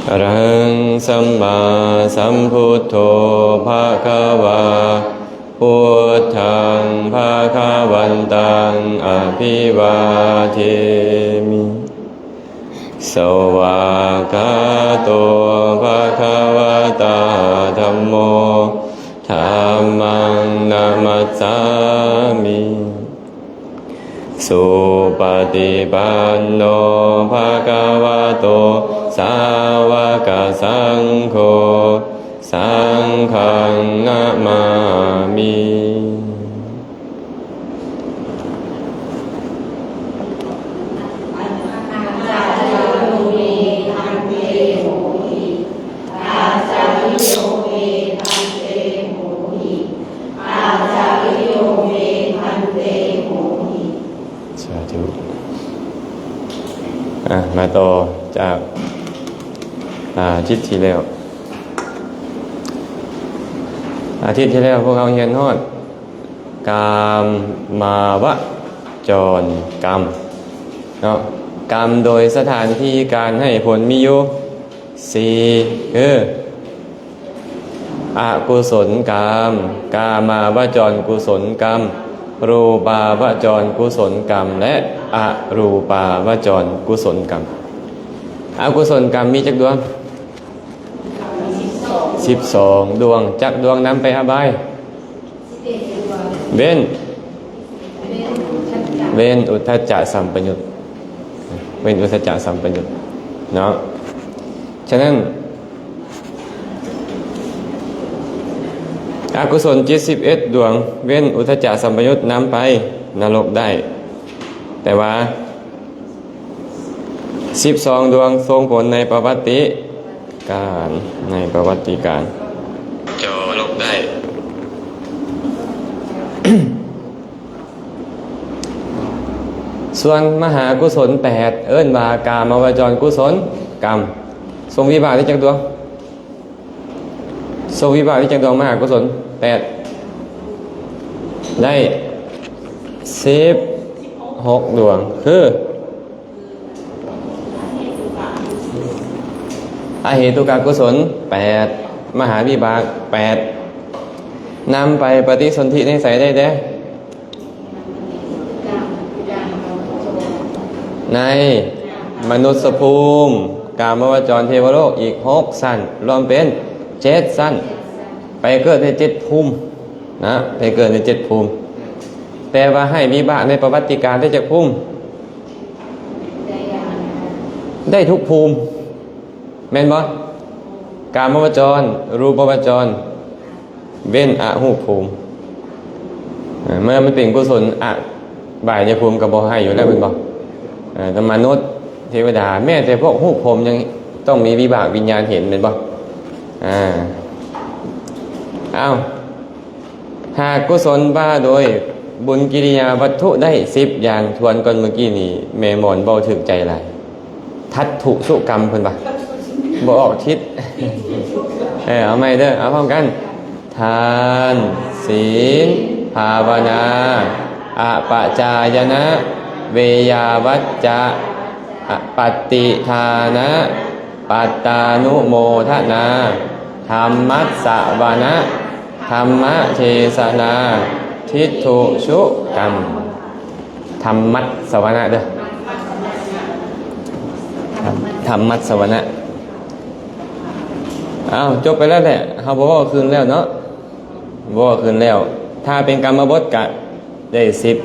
ອະລະຫັງ ສຳມາສຳພຸດໂທ ພະຄະວາ ພຸດທັງ ພະຄະວັນຕັງ ອະພິວາເທມິ ສະວາກຂາໂຕ ພະຄະວະຕາ ທຳໂມ ທຳມັງ ນະມັດສາມິ ສຸປະຕິປັນໂນ ພະຄະວະໂຕ ສາວະກະສັງໂຄ ສັງຄັງ ນະມາມິ. ສາທຸ. ອ່ະ ມາຕໍ່ຈາກອາທິດທີ່ແລ້ວ. ອາທິດທີ່ແລ້ວພວກເຮົາຮຽນຮອດ ກາມາວະຈອນກຳເນາະ. ກຳໂດຍສະຖານທີ່ການໃຫ້ຜົນມີຢູ່ສີ່ ຄື ອະກຸສົນກຳ, ກາມາວະຈອນກຸສົນກຳ, ຮູປາວະຈອນກຸສົນກຳ ແລະ ອະຮູປາວະຈອນກຸສົນກຳ. ອະກຸສົນກຳມີຈັກດວງ? ສິບສອງດວງ. ຈັກດວງນຳໄປອະບາຍ? ເວັ້ນ ເວັ້ນອຸດທັດຈະສຳປະຍຸດ ເວັ້ນອຸດທັດຈະສຳປະຍຸດເນາະ. ສະນັ້ນ ອະກຸສົນເຈັດສິບເອັດດວງ ເວັ້ນອຸດທັດຈະສຳປະຍຸດ ນຳໄປນະລົກໄດ້, ແຕ່ວ່າ ສິບສອງດວງສົ່ງຜົນໃນປະຫວັດຕິການ, ໃນປະຫວັດຕິການ ຈະລົບໄດ້. ສ່ວນມະຫາກຸສົນແປດ ເອີ້ນວ່າກາມາວະຈອນກຸສົນກຳ. ສົ່ງວິບາກໄດ້ຈັກດວງ? ສົ່ງວິບາກໄດ້ຈັກດວງມະຫາກຸສົນແປດ? ໄດ້ສິບຫົກດວງ ຄື ອະເຫຕຸກະກຸສົນແປດ, ມະຫາວິບາກແປດ, ນຳໄປປະຕິສົນທິໃນໃສໄດ້ແດ່? ໃນມະນຸດສະພູມ, ກາມະວະຈອນ, ເທວະໂລກ ອີກຫົກຊັ້ນ, ລວມເປັນເຈັດຊັ້ນ, ໄປເກີດໃນເຈັດພູມນະ, ໄປເກີດໃນເຈັດພູມ. ແຕ່ວ່າໃຫ້ວິບາກໃນປະຫວັດຕິການໄດ້ຈັກພູມ? ໄດ້ທຸກພູມ ແມ່ນບໍ່? ກາມະວະຈອນ, ຮູປະວະຈອນ, ເວັ້ນອະຮູບພູມ. ເອີ ເມື່ອມັນເປັນກຸສົນ ອະບາຍຍະພູມກໍບໍ່ໃຫ້ຢູ່ແລ້ວແມ່ນບໍ່? ເອີ ແຕ່ມະນຸດ ເທວະດາ ແມ້ແຕ່ພວກຮູບພົມຍັງຕ້ອງມີວິບາກວິນຍານເຫັນແມ່ນບໍ່? ອາ ອ້າວ ຫາກກຸສົນວ່າໂດຍບຸນກິລິຍາວັດຖຸໄດ້ສິບຢ່າງ, ທວນກ່ອນເມື່ອກີ້ນີ້ ແມ່ໝອນເວົ້າຖືກໃຈຫຼາຍ. ທັດຖຸສຸກຳເພິ່ນວ່າ ບໍ່ອອກທິດ. ເອີ ເອົາໃໝ່ເດີ ເອົາພ້ອມກັນ. ທານ, ສິນ, ພາວະນາ, ອະປະຈາຍະນະ, ເວຍາວັດຈະ, ອະ ປະຕິທານະ, ປັດຕານຸໂມທະນາ, ທຳມັດສະວະນະ, ທຳມະເທສະນາ, ທິດຖຸສຸກຳ. ທຳມັດສະວະນະເດີ ທຳມັດສະວະນະ. ອ້າວ ຈົບໄປແລ້ວແຫຼະ, ເຮົາບໍ່ເວົ້າຄືນແລ້ວເນາະ, ບໍ່ເວົ້າຄືນແລ້ວ. ຖ້າເປັນກຳມະບົດກະໄດ້ສິບ,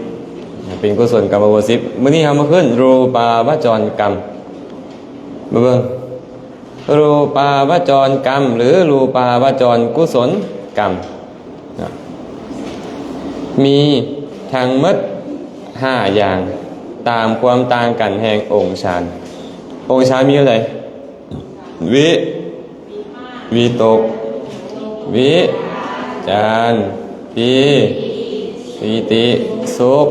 ເປັນກຸສົນກຳມະບົດສິບ. ມື້ນີ້ເຮົາມາຂຶ້ນຮູປາວະຈອນກຳ. ມາເບິ່ງ ຮູປາວະຈອນກຳ ຫຼື ຮູປາວະຈອນກຸສົນກຳ ມີທັງໝົດຫ້າຢ່າງ ຕາມຄວາມຕ່າງກັນແຫ່ງອົງຊານ. ອົງຊານມີເທົ່າໃດ? ວິ ວິຕົກ ວິຈານ ປີ ປີຕິ ສຸກ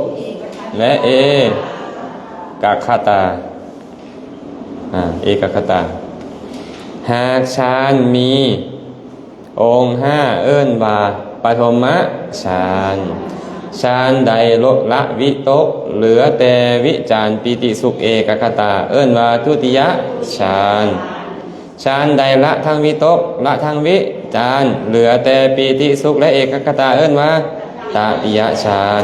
ແລະ ເອກະຄະຕາ. ອາ ເອກະຄະຕາ. ຫາກຊານມີອົງຫ້າ ເອີ້ນວ່າປະຖົມມະຊານ. ຊານໃດລົດລະວິຕົກ ເຫຼືອແຕ່ວິຈານ ປີຕິ ສຸກ ເອກະຄະຕາ ເອີ້ນວ່າທຸຕິຍະຊານ. ฌານໃດລະທັງວິຕົກ ລະທັງວິຈານ ເຫຼືອແຕ່ປີຕິສຸກ ແລະ ເອກະຄະຕາ ເອີ້ນວ່າຕະຕິຍະฌານ.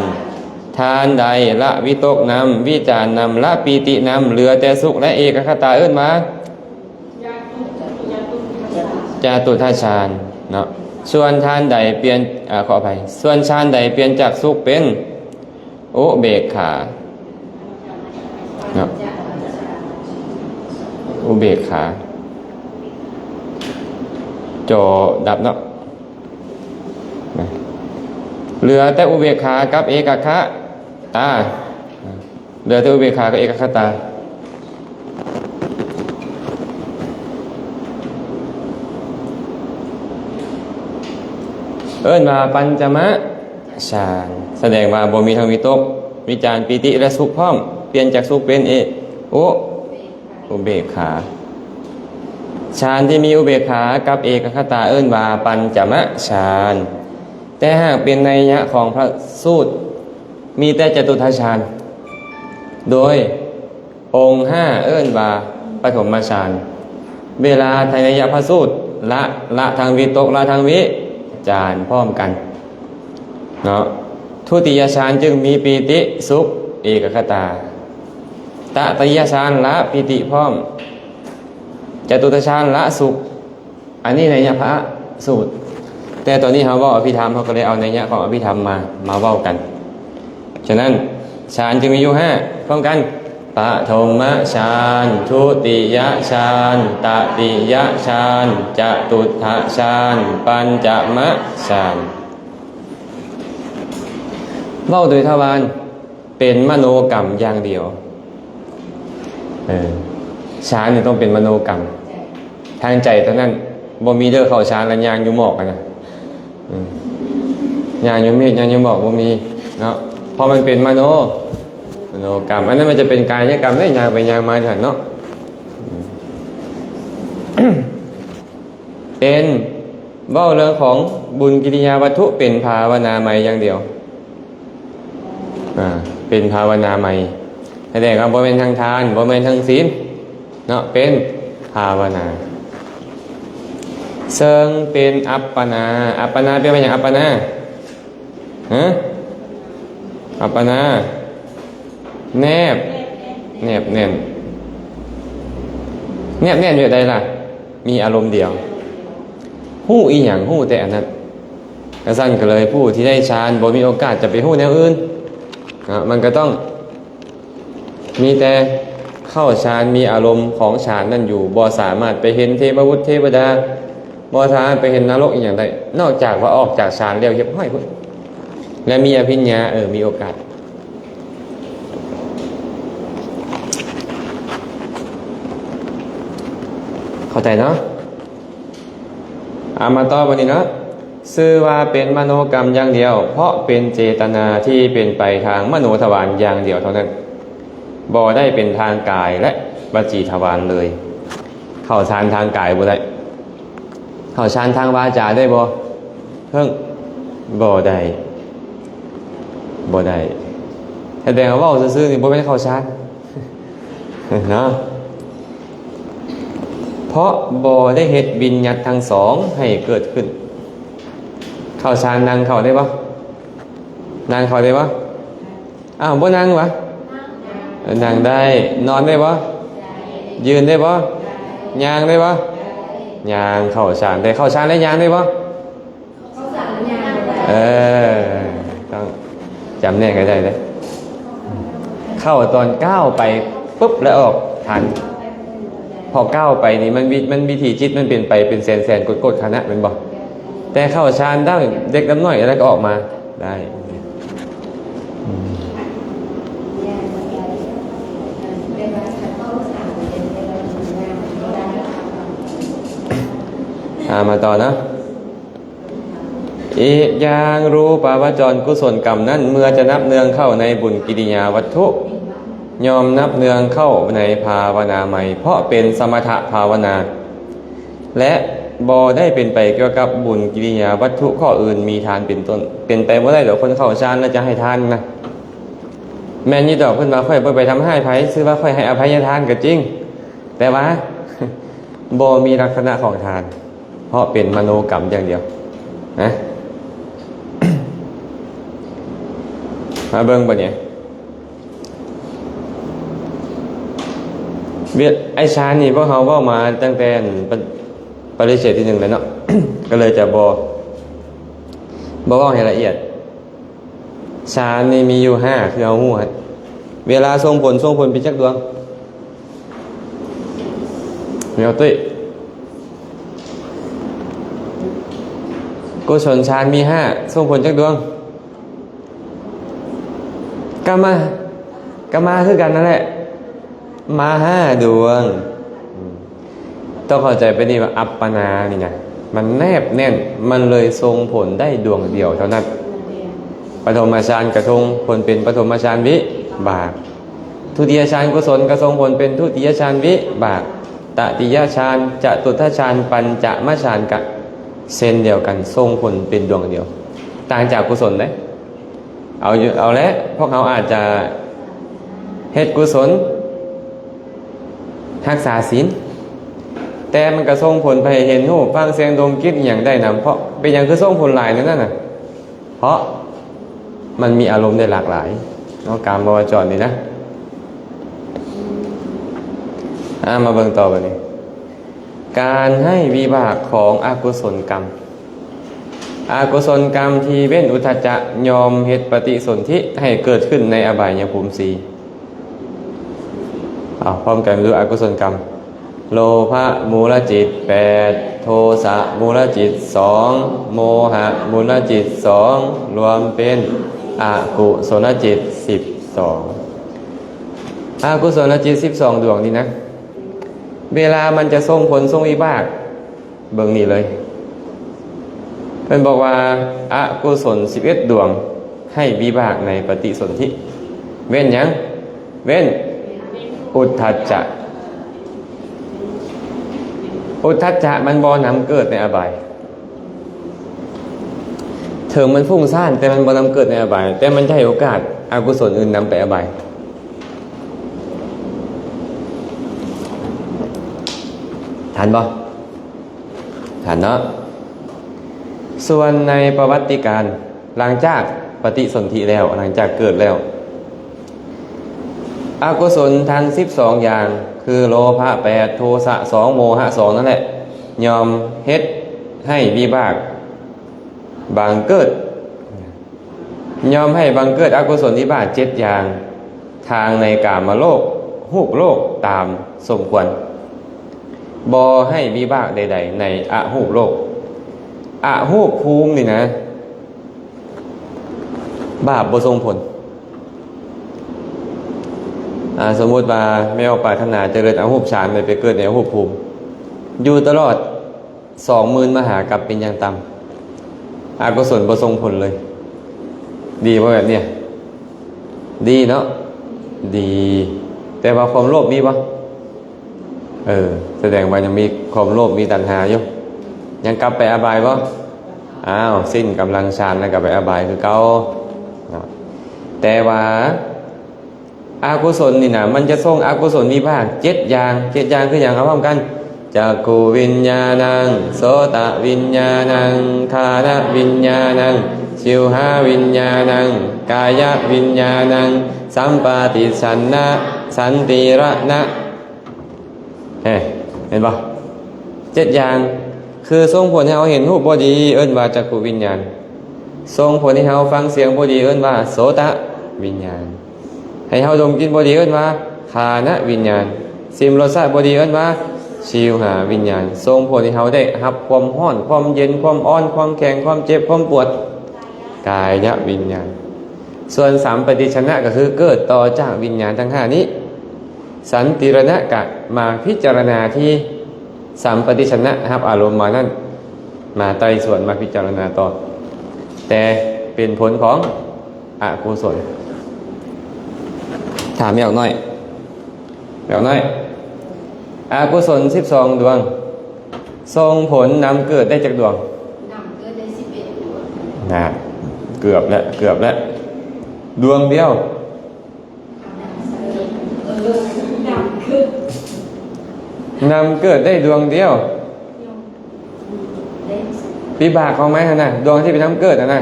ທານໃດລະວິຕົກນຳ ວິຈານນຳ ລະປີຕິນຳ ເຫຼືອແຕ່ສຸກ ແລະ ເອກະຄະຕາ ເອີ້ນວ່າຈະຕຸດທະຊານເນາະ. ສ່ວນທານໃດປ່ຽນ ອາ ຂໍອະໄພ ສ່ວນຊານໃດປ່ຽນຈາກສຸກເປັນ ອຸເບກຂາເນາະ ອຸເບກຂາ ຈໍດັບເນາະ ເຫຼືອແຕ່ອຸເບກຂາກັບເອກະຄະຕາ ເຫຼືອແຕ່ອຸເບກຂາກັບເອກະຄະຕາ ເອີ້ນວ່າປັນຈະມະ ຊານ ສະແດງວ່າບໍ່ມີທັງວິຕົກ ວິຈານ ປີຕິ ແລະ ສຸກພ້ອມ ປ່ຽນຈາກສຸກເປັນເອ ອຸ ອຸເບກຂາ. ຊານທີ່ມີອຸເບກຂາກັບເອກະຄະຕາເອີ້ນວ່າປັນຈະມະຊານ. ແຕ່ຫາກເປັນໄນຍະຂອງພະສູດ ມີແຕ່ຈະຕຸດທະຊານ ໂດຍ ອົງຫ້າເອີ້ນວ່າປະຖົມມະຊານ. ເວລາໃນໄນຍະພະສູດ ລະ ລະທັງວິຕົກ ລະທັງວິຈານພ້ອມກັນເນາະ. ທຸຕິຍະຊານຈຶ່ງມີປີຕິ ສຸກ ເອກະຄະຕາ. ຕະຕິຍະຊານລະປີຕິພ້ອມ. ຈະຕຸຕະຊານລະສຸກ. ອັນນີ້ໄນຍະພະສູດ ແຕ່ຕອນນີ້ເຮົາເວົ້າອະພິທຳ ເຮົາກໍເລີຍເອົາໄນຍະຂອງອະພິທຳມາ ມາເວົ້າກັນ. ສະນັ້ນ ຊານຈຶ່ງມີຢູ່ຫ້າ ພ້ອມກັນ ປະຖົມມະຊານ ທຸຕິຍະຊານ ຕະຕິຍະຊານ ຈະຕຸດທະຊານ ປັນຈະມະຊານ. ເວົ້າໂດຍທະວານ ເປັນມະໂນກຳຢ່າງດຽວ. ເອີ ຊານນີ້ຕ້ອງເປັນມະໂນກຳ ທາງໃຈເທົ່ານັ້ນ ບໍ່ມີເດີເຂົ້າຊານແລ້ວຍ່າງຢູ່ໝອກຫັ້ນນະ. ອືມ ຍ່າງຢູ່ເມກ ຍ່າງຢູ່ໝອກ ບໍ່ມີເນາະ ເພາະມັນເປັນມະໂນ ມະໂນກຳ. ອັນນັ້ນມັນຈະເປັນກາຍະກຳເດ້ ຍ່າງໄປຍ່າງມາຢູ່ຫັ້ນເນາະ. ເປັນ ເວົ້າເລື່ອງຂອງບຸນກິລິຍາວັດຖຸເປັນພາວະນາໃໝ່ຢ່າງດຽວ. ອາ ເປັນພາວະນາໃໝ່ ສະແດງວ່າບໍ່ແມ່ນທັງທານ ບໍ່ແມ່ນທັງສິນເນາະ ເປັນພາວະນາ ເຊິ່ງເປັນອັບປະນາ. ອັບປະນາແປວ່າຫຍັງ? ອັບປະນາ ຮະ? ອັບປະນາ ແນບ ແນບແໜ້ນ. ແນບແໜ້ນແບບໃດລະ? ມີອາລົມດຽວ ຮູ້ອີ່ຫຍັງ? ຮູ້ແຕ່ອັນນັ້ນ. ກະຊັ້ນກໍເລີຍ ຜູ້ທີ່ໄດ້ຊານບໍ່ມີໂອກາດຈະໄປຮູ້ແນວອື່ນເນາະ ມັນກໍຕ້ອງມີແຕ່ເຂົ້າຊານ ມີອາລົມຂອງຊານນັ້ນຢູ່ ບໍ່ສາມາດໄປເຫັນເທວະບຸດເທວະດາ ບໍ່ສາມາດໄປເຫັນນະລົກອີ່ຫຍັງໄດ້ ນອກຈາກວ່າອອກຈາກຊານແລ້ວຮຽບຮ້ອຍພຸ້ນ ແລະ ມີອະພິນຍາ ເອີ ມີໂອກາດ. ເຂົ້າໃຈເນາະ? ເອົາມາຕໍ່ບັດນີ້ເນາະ ຊື່ວ່າເປັນມະໂນກຳຢ່າງດຽວ ເພາະເປັນເຈຕະນາທີ່ເປັນໄປທາງມະໂນທະວານຢ່າງດຽວເທົ່ານັ້ນ ບໍ່ໄດ້ເປັນທາງກາຍ ແລະ ວະຈີທະວານເລີຍ. ເຂົ້າຊານທາງກາຍບໍ່ໄດ້. ເຂົ້າຊານທາງວາຈາໄດ້ບໍ່? ເພິ່ງ ບໍ່ໄດ້ ບໍ່ໄດ້. ສະແດງວ່າເວົ້າຊື່ໆນີ້ບໍ່ແມ່ນເຂົ້າຊານເນາະ ເພາະບໍ່ໄດ້ເຮັດວິນຍັດທັງສອງໃຫ້ເກີດຂຶ້ນ. ເຂົ້າຊານນັ່ງເຂົ້າໄດ້ບໍ່? ນັ່ງເຂົ້າໄດ້ບໍ່? ອ້າວ ບໍ່ນັ່ງຫວາ? ນັ່ງໄດ້. ນອນໄດ້ບໍ່? ຢືນໄດ້ບໍ່? ຍ່າງໄດ້ບໍ່? ຍ່າງເຂົ້າຊານໄດ້. ເຂົ້າຊານແລ້ວຍ່າງໄດ້ບໍ່? ເອີ ຕ້ອງຈຳແນກໃຫ້ໄດ້ເດ້. ເຂົ້າຕອນກ້າວໄປປຶບແລ້ວອອກທັນ ເພາະກ້າວໄປນີ້ມັນວິ ມັນວິຖີຈິດມັນເປັນໄປເປັນແສນໆ ໂກດໆ ຄະນະ ແມ່ນບໍ່? ແຕ່ເຂົ້າຊານໄດ້ເດັກນຳນ້ອຍແລ້ວກໍອອກມາໄດ້. ອ່າ ມາຕໍ່ເນາະ. ອີກຢ່າງ ຮູປະວະຈອນກຸສົນກຳນັ້ນ ເມື່ອຈະນັບເນື່ອງເຂົ້າໃນບຸນກິລິຍາວັດຖຸ ຍ່ອມນັບເນື່ອງເຂົ້າໃນພາວະນາໃໝ່ ເພາະເປັນສະມະຖະພາວະນາ ແລະ ບໍ່ໄດ້ເປັນໄປກ່ຽວກັບບຸນກິລິຍາວັດຖຸຂໍ້ອື່ນ ມີທານເປັນຕົ້ນ. ເປັນໄປບໍ່ໄດ້ດອກ ຄົນເຂົ້າຊານແລ້ວຈະໃຫ້ທານນະ. ແມ່ນຢູ່ດອກ ເພິ່ນວ່າຂ້ອຍບໍ່ໄປທຳຮ້າຍໃຜ ຊື່ວ່າຂ້ອຍໃຫ້ອະໄພຍະທານກໍຈິງ ແຕ່ວ່າ ບໍ່ມີລັກສະນະຂອງທານ ເພາະເປັນມະໂນກຳຢ່າງດຽວນະ. ມາເບິ່ງບັດນີ້ ວຽກ ໄອ້ຊານນີ້ ພວກເຮົາເວົ້າມາຕັ້ງແຕ່ ປະ ປະລິເສດທີໜຶ່ງແລ້ວເນາະ ກໍເລີຍຈະບໍ່ ບໍ່ເວົ້າໃຫ້ລະອຽດ. ຊານນີ້ມີຢູ່ຫ້າ ຄືເຮົາຮູ້ຫັ້ນ. ເວລາສົ່ງຜົນ ສົ່ງຜົນເປັນຈັກດວງ? ແມວຕຸ້ຍ ກຸສົນຊານມີຫ້າ ສົ່ງຜົນຈັກດວງ? ກະມາ ກະມາຄືກັນນັ້ນແຫຼະ ມາຫ້າດວງ. ອືມ ຕ້ອງເຂົ້າໃຈແບບນີ້ວ່າ ອັບປະນານີ້ນະ ມັນແນບແໜ້ນ ມັນເລີຍສົ່ງຜົນໄດ້ດວງດຽວເທົ່ານັ້ນ. ປະຖົມມະຊານກະສົ່ງຜົນເປັນປະຖົມມະຊານວິບາກ, ທຸຕິຍະຊານກຸສົນກະສົ່ງຜົນເປັນທຸຕິຍະຊານວິບາກ, ຕະຕິຍະຊານ, ຈະຕຸດທະຊານ, ປັນຈະມະຊານກະເຊັ່ນດຽວກັນ ສົ່ງຜົນເປັນດວງດຽວ ຕ່າງຈາກກຸສົນເດ້. ເອົາຢູ່ ເອົາແຫຼະ ພວກເຮົາອາດຈະເຮັດກຸສົນ ຮັກສາສິນ ແຕ່ມັນກະສົ່ງຜົນໄປເຫັນຮູບ ຟັງສຽງ ດົມກິ່ນ ອີ່ຫຍັງໄດ້ນຳ. ເພາະເປັນຫຍັງຄືສົ່ງຜົນຫຼາຍແນວນັ້ນນະ? ເພາະມັນມີອາລົມໄດ້ຫຼາກຫຼາຍເນາະ ກາມວະຈອນນີ້ນະ. ອາ ມາເບິ່ງຕໍ່ບັດນີ້ ການໃຫ້ວິບາກຂອງອະກຸສົນກຳ. ອະກຸສົນກຳທີ່ເວັ້ນອຸດທັດຈະ ຍ່ອມເຮັດປະຕິສົນທິໃຫ້ເກີດຂຶ້ນໃນອະບາຍຍະພູມສີ່. ເອົາ ພ້ອມກັນມາດູ ອະກຸສົນກຳ ໂລພະມູນລະຈິດແປດ, ໂທສະມູນລະຈິດສອງ, ໂມຫະມູນລະຈິດສອງ ລວມເປັນອະກຸສົນລະຈິດສິບສອງ. ອະກຸສົນລະຈິດສິບສອງດວງນີ້ນະ ເວລາມັນຈະສົ່ງຜົນສົ່ງວິບາກ ເບິ່ງນີ້ເລີຍ ເພິ່ນບອກວ່າ ອະກຸສົນສິບເອັດດວງໃຫ້ວິບາກໃນປະຕິສົນທິ ເວັ້ນຫຍັງ? ເວັ້ນອຸດທັດຈະ. ອຸດທັດຈະມັນບໍ່ນຳເກີດໃນອະບາຍ ເຖິງມັນຟຸ້ງສ້ານ ແຕ່ມັນບໍ່ນຳເກີດໃນອະບາຍ ແຕ່ມັນຈະໃຫ້ໂອກາດອະກຸສົນອື່ນນຳໄປອະບາຍ. ທັນບໍ່? ທັນເນາະ. ສ່ວນໃນປະຫວັດຕິການ ຫຼັງຈາກປະຕິສົນທິແລ້ວ ຫຼັງຈາກເກີດແລ້ວ ອະກຸສົນທັງສິບສອງຢ່າງ ຄືໂລພະແປດ ໂທສະສອງ ໂມຫະສອງນັ້ນແຫຼະ ຍ່ອມເຮັດໃຫ້ວິບາກບັງເກີດ ຍ່ອມໃຫ້ບັງເກີດອະກຸສົນວິບາກເຈັດຢ່າງ ທາງໃນກາມະໂລກ ຮູບໂລກຕາມສົມຄວນ ບໍ່ໃຫ້ວິບາກໃດໆໃນອະຮູບໂລກ. ອະຮູບພູມນີ້ນະ ບາບບໍ່ສົ່ງຜົນ. ອາ ສົມມຸດວ່າແມ່ອອກປາດຖະໜາຈະເລີນອະຮູບສາມ ໄດ້ໄປເກີດໃນອະຮູບພູມ ຢູ່ຕະຫຼອດ ສອງໝື່ນມະຫາກັບເປັນຢ່າງຕ່ຳ ອະກຸສົນບໍ່ສົ່ງຜົນເລີຍ. ດີບໍ່ແບບນີ້? ດີເນາະ ດີ. ແຕ່ວ່າຄວາມໂລບມີບໍ່? ເອີ ສະແດງວ່າຍັງມີຄວາມໂລບ ມີຕັນຫາຢູ່ ຍັງກັບໄປອະບາຍບໍ່? ອ້າວ ສິ້ນກຳລັງຊານແລ້ວກໍໄປອະບາຍຄືເກົ່າເນາະ. ແຕ່ວ່າ ອະກຸສົນນີ້ນະ ມັນຈະສົ່ງອະກຸສົນວິບາກເຈັດຢ່າງ. ເຈັດຢ່າງຄືຫຍັງ? ເອົາພ້ອມກັນ ຈັກຂຸວິນຍານັງ ໂສຕະວິນຍານັງ ຄານະວິນຍານັງ ຊິວຫາວິນຍານັງ ກາຍະວິນຍານັງ ສຳປະຕິສັນນະ ສັນຕິລະນະ. ເຫັນບໍ່? ເຈັດຢ່າງ ຄືສົ່ງຜົນໃຫ້ເຮົາເຫັນຮູບບໍ່ດີ ເອີ້ນວ່າຈັກຂຸວິນຍານ, ສົ່ງຜົນໃຫ້ເຮົາຟັງສຽງບໍ່ດີ ເອີ້ນວ່າໂສຕະວິນຍານ, ໃຫ້ເຮົາດົມກິ່ນບໍ່ດີ ເອີ້ນວ່າຄານະວິນຍານ, ຊິມລົດຊາດບໍ່ດີ ເອີ້ນວ່າຊິວຫາວິນຍານ, ສົ່ງຜົນໃຫ້ເຮົາໄດ້ຮັບຄວາມຮ້ອນ ຄວາມເຢັນ ຄວາມອ່ອນ ຄວາມແຂງ ຄວາມເຈັບ ຄວາມປວດ ກາຍະວິນຍານ. ສ່ວນສຳປະຕິສັນນະ ກໍຄືເກີດຕໍ່ຈາກວິນຍານທັງຫ້ານີ້. ສັນຕິລະນະກະມາພິຈາລະນາທີ່ສຳປະຕິສັນນະຮັບອາລົມມານັ້ນ ມາໄຕ່ສວນ ມາພິຈາລະນາຕໍ່ ແຕ່ເປັນຜົນຂອງອະກຸສົນ. ຖາມແມ່ອອກນ້ອຍ ແມ່ອອກນ້ອຍ ອະກຸສົນສິບສອງດວງ ສົ່ງຜົນນຳເກີດໄດ້ຈັກດວງ? ນຳເກີດໄດ້ສິບເອັດດວງ. ນະ ເກືອບແລ້ວ ເກືອບແລ້ວ ດວງດຽວ. ນຳເກີດໄດ້ດວງດຽວ ວິບາກຂອງມັນຫັ້ນນະ ດວງທີ່ໄປນຳເກີດຫັ້ນນະ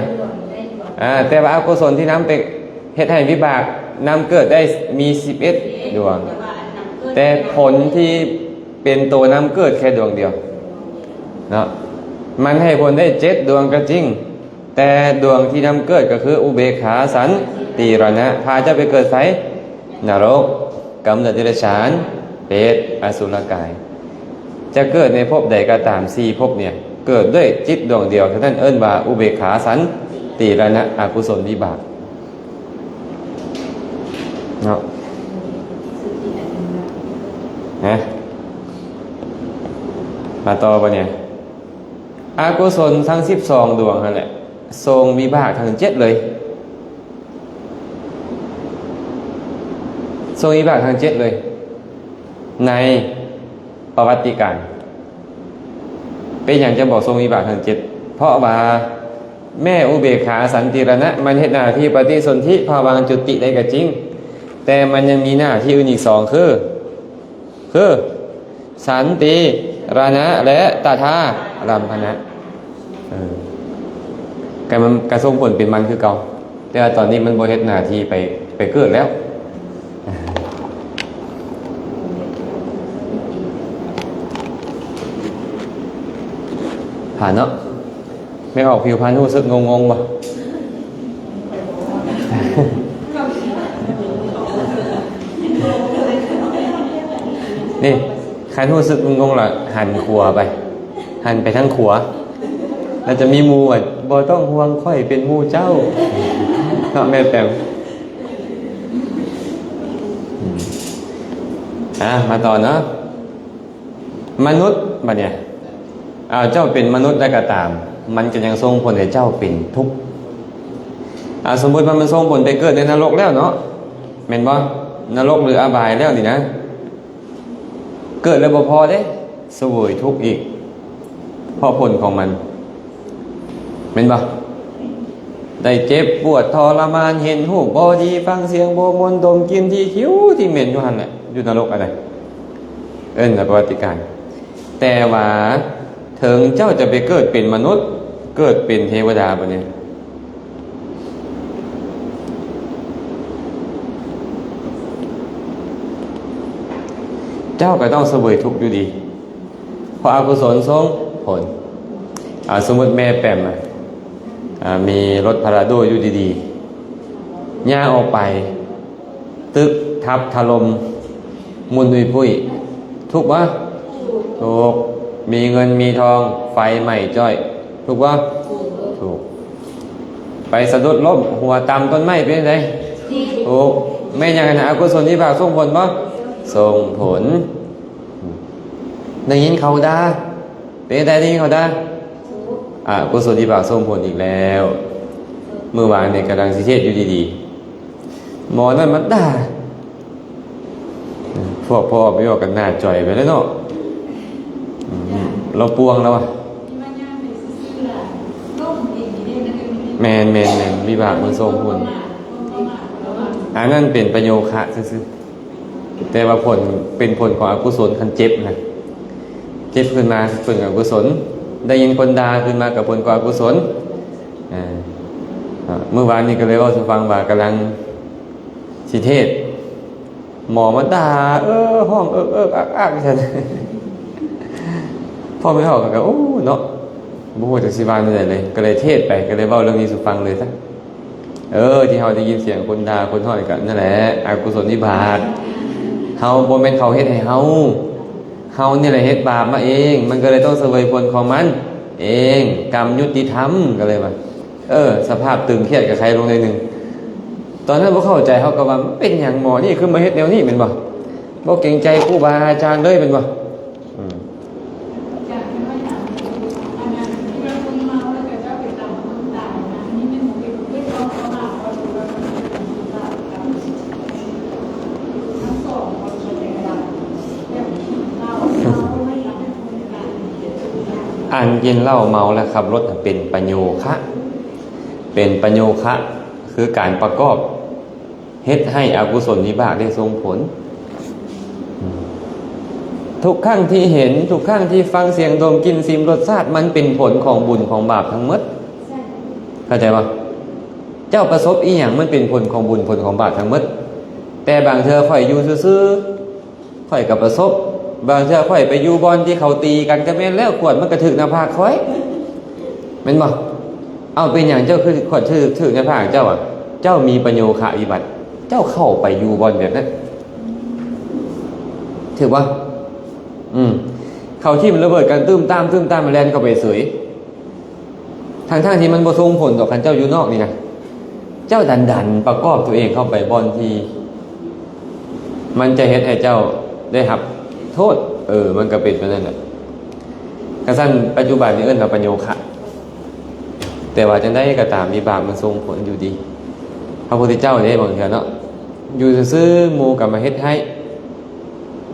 ອ່າ ແຕ່ວ່າອະກຸສົນທີ່ນຳໄປເຮັດໃຫ້ວິບາກນຳເກີດໄດ້ມີສິບເອັດດວງ ແຕ່ຜົນທີ່ເປັນໂຕນຳເກີດແຄ່ດວງດຽວເນາະ ມັນໃຫ້ຜົນໄດ້ເຈັດດວງກໍຈິງ ແຕ່ດວງທີ່ນຳເກີດກໍຄືອຸເບກຂາສັນຕິລະນະ ພາເຈົ້າໄປເກີດໃສ? ນະລົກ, ກຳເນີດເດຍລະສານ, ເປດ, ອະສຸລະກາຍ. ຈະເກີດໃນພົບໃດກໍຕາມ ສີ່ພົບເນຍ ເກີດດ້ວຍຈິດດວງດຽວເທົ່ານັ້ນ ເອີ້ນວ່າອຸເບກຂາສັນຕິລະນະ ອະກຸສົນວິບາກເນາະ. ຮະ ມາຕໍ່ບາດນີ້ ອະກຸສົນທັງສິບສອງດວງຫັ້ນແຫຼະ ສົ່ງວິບາກທັງເຈັດເລີຍ ສົ່ງວິບາກທັງເຈັດເລີຍ ໃນປະຫວັດຕິການ. ເປັນຫຍັງຈະບອກສົ່ງວິບາກທັງເຈັດ? ເພາະວ່າແມ່ອຸເບກຂາສັນຕິລະນະ ມັນເຮັດໜ້າທີ່ປະຕິສົນທິພະວັງຈຸຕິໄດ້ກໍຈິງ ແຕ່ມັນຍັງມີໜ້າທີ່ອື່ນອີກສອງຄື ຄື ສັນຕິລະນະ ແລະ ຕະທາລັມພະນະ ເອີ ກໍມັນກະສົ່ງຜົນເປັນມັນຄືເກົ່າ ແຕ່ວ່າຕອນນີ້ມັນບໍ່ເຮັດໜ້າທີ່ໄປ ໄປເກີດແລ້ວ ຜ່ານເນາະ. ແມ່ອອກຜິວພັນຮູ້ສຶກງົງໆບໍ່? ນີ້ ຄັນຮູ້ສຶກງົງໆລະຫັນຂວາໄປ ຫັນໄປທາງຂວາ ລະຈະມີໝູ່ວ່າ ບໍ່ຕ້ອງຫ່ວງ ຂ້ອຍເປັນໝູ່ເຈົ້າ ເນາະ ແມ່ແປມ. ອືມ ອ່າ ມາຕໍ່ເນາະ. ມະນຸດ ບາດນີ້ ເຈົ້າເປັນມະນຸດແລ້ວກໍຕາມ ມັນກໍຍັງສົ່ງຜົນໃຫ້ເຈົ້າເປັນທຸກ. ອາ ສົມມຸດວ່າມັນສົ່ງຜົນໄປເກີດໃນນະລົກແລ້ວເນາະ ແມ່ນບໍ່? ນະລົກ ຫຼື ອະບາຍແລ້ວນີ້ນະ ເກີດແລ້ວບໍ່ພໍເດ້ ສະເຫວີຍທຸກອີກ ເພາະຜົນຂອງມັນ ແມ່ນບໍ່? ໄດ້ເຈັບປວດທໍລະມານ ເຫັນຮູບບໍ່ດີ ຟັງສຽງບໍ່ມ່ວນ ດົມກິ່ນທີ່ຂິວທີ່ເໝັນຢູ່ຫັ້ນແຫຼະ ຢູ່ນະລົກອັນໃດ ເອີ້ນວ່າປະຫວັດຕິການ. ແຕ່ວ່າເຖິງເຈົ້າຈະໄປເກີດເປັນມະນຸດ ເກີດເປັນເທວະດາບາດນີ້ ເຈົ້າກໍຕ້ອງສະເຫວີຍທຸກຢູ່ດີ ເພາະອະກຸສົນສົ່ງຜົນ. ອາ ສົມມຸດແມ່ແປມ ອາ ມີລົດພາລາໂດຢູ່ດີໆ ຍ່າງອອກໄປ ຕຶກທັບຖະຫຼົ່ມ ໝຸ່ນຫຸຍພຸ້ຍ ທຸກບໍ່? ທຸກ. ມີເງິນມີທອງ ໄຟໄໝ້ຈ້ອຍ ທຸກບໍ່? ທຸກ. ໄປສະດຸດລົ້ມ ຫົວຕຳຕົ້ນໄມ້ ເປັນຈັ່ງໃດ? ທຸກ. ແມ່ນຫຍັງຫັ້ນນະ? ອະກຸສົນວິບາກສົ່ງຜົນບໍ່? ສົ່ງຜົນ. ໄດ້ຍິນເຂົາດ່າ ເປັນຈັ່ງໃດ? ໄດ້ຍິນເຂົາດ່າ ອະກຸສົນວິບາກສົ່ງຜົນອີກແລ້ວ. ມື້ວານນີ້ກຳລັງຊິເທດຢູ່ດີໆ ໝໍນັ້ນມາດ່າ ພວກພໍ່ໄປເວົ້າກັນໜ້າຈ່ອຍໄປແລ້ວເນາະ. ອືມ ລາວປ່ວງແລ້ວວະ. ແມ່ນໆໆ ວິບາກມັນສົ່ງຜົນ ອັນນັ້ນເປັນປະໂຍຄະຊື່ໆ ແຕ່ວ່າຜົນ ເປັນຜົນຂອງອະກຸສົນ. ຄັນເຈັບນະ ເຈັບຂຶ້ນມາເປັນອະກຸສົນ ໄດ້ຍິນຄົນດ່າຂຶ້ນມາກໍຜົນຂອງອະກຸສົນ. ເອີ ມື້ວານນີ້ກໍເລີຍເວົ້າສູ່ຟັງວ່າກຳລັງຊິເທດ ໝໍມາດ່າ ເອີ ຮ້ອງເອິກໆ ອັກໆ ຊັ້ນ ພໍ່ແມ່ເຮົາກໍ ໂອ້ ເນາະ ບໍ່ຮູ້ຈັກຊິວ່າແນວໃດເລີຍ ກໍເລີຍເທດໄປ ກໍເລີຍເວົ້າເລື່ອງນີ້ສູ່ຟັງເລີຍຊະ. ເອີ ທີ່ເຮົາໄດ້ຍິນສຽງຄົນດ່າຄົນຮ້ອງນີ້ ກໍນັ້ນແຫຼະ ອະກຸສົນວິບາກ ເຮົາ ບໍ່ແມ່ນເຂົາເຮັດໃຫ້ເຮົາ ເຮົານີ້ແຫຼະເຮັດບາບມາເອງ ມັນກໍເລີຍຕ້ອງສະເຫວີຍຜົນຂອງມັນເອງ ກຳຍຸຕິທຳ ກໍເລີຍວ່າ ເອີ ສະພາບຕຶງຄຽດກໍໄຄລົງໜ້ອຍໜຶ່ງ. ຕອນນັ້ນບໍ່ເຂົ້າໃຈ ເຮົາກໍວ່າ ເປັນຫຍັງໝໍນີ້ຄືມາເຮັດແນວນີ້ ແມ່ນບໍ່? ບໍ່ເກງໃຈຄູບາອາຈານເລີຍ ແມ່ນບໍ່? ອືມ ອັນກິນເຫຼົ້າເມົາແລະຂັບລົດເປັນປະໂຍຄະ ເປັນປະໂຍຄະ ຄືການປະກອບ ເຮັດໃຫ້ອະກຸສົນວິບາກໄດ້ສົ່ງຜົນ. ທຸກຄັ້ງທີ່ເຫັນ, ທຸກຄັ້ງທີ່ຟັງສຽງດົມ, ກິ່ນ, ຊິມ, ລົດຊາດ, ມັນເປັນຜົນຂອງບຸນຂອງບາບທັງໝົດ. ເຂົ້າໃຈບໍ່? ເຈົ້າປະສົບອີ່ຫຍັງ, ມັນເປັນຜົນຂອງບຸນ, ຜົນຂອງບາບທັງໝົດ. ແຕ່ບາງເທື່ອຂ້ອຍຢູ່ຊື່ໆ ຂ້ອຍກໍປະສົບ, ບາງເທື່ອຂ້ອຍໄປຢູ່ບ່ອນທີ່ເຂົາຕີກັນກໍແມ່ນແລ້ວ, ຂວດມັນກໍຖືກໜ້າຜາກຂ້ອຍ, ແມ່ນບໍ່? ເອົ້າ, ເປັນຫຍັງເຈົ້າຄືຂວດຖືກ, ຖືກໜ້າຜາກເຈົ້າອະ? ເຈົ້າມີປະໂຍຄະວິບັດ, ເຈົ້າເຂົ້າໄປຢູ່ບ່ອນແບບນັ້ນ, ຖືກບໍ່? ອືມ, ເຂົາຖິ້ມລະເບີດກັນຕື່ມຕາມ, ຕື່ມຕາມ, ແລ່ນເຂົ້າໄປເສີຍ. ທັງໆທີ່ມັນບໍ່ສົ່ງຜົນດອກ, ຄັນເຈົ້າຢູ່ນອກນີ້ນະ, ເຈົ້າດັນໆປະກອບຕົວເອງເຂົ້າໄປບ່ອນທີ່ມັນຈະເຮັດໃຫ້ເຈົ້າໄດ້ຮັບໂທດ, ເອີ, ມັນກໍເປັນໄປນັ້ນແຫຼະ. ກະຊັ້ນ ປັດຈຸບັນນີ້ເອີ້ນວ່າປະໂຍຄະ, ແຕ່ວ່າຈັ່ງໃດກໍຕາມ ວິບາກມັນສົ່ງຜົນຢູ່ດີ. ພະພຸດທະເຈົ້າເດ້ ບາງເທື່ອເນາະ, ຢູ່ຊື່ໆ ໝູ່ກໍມາເຮັດໃຫ້,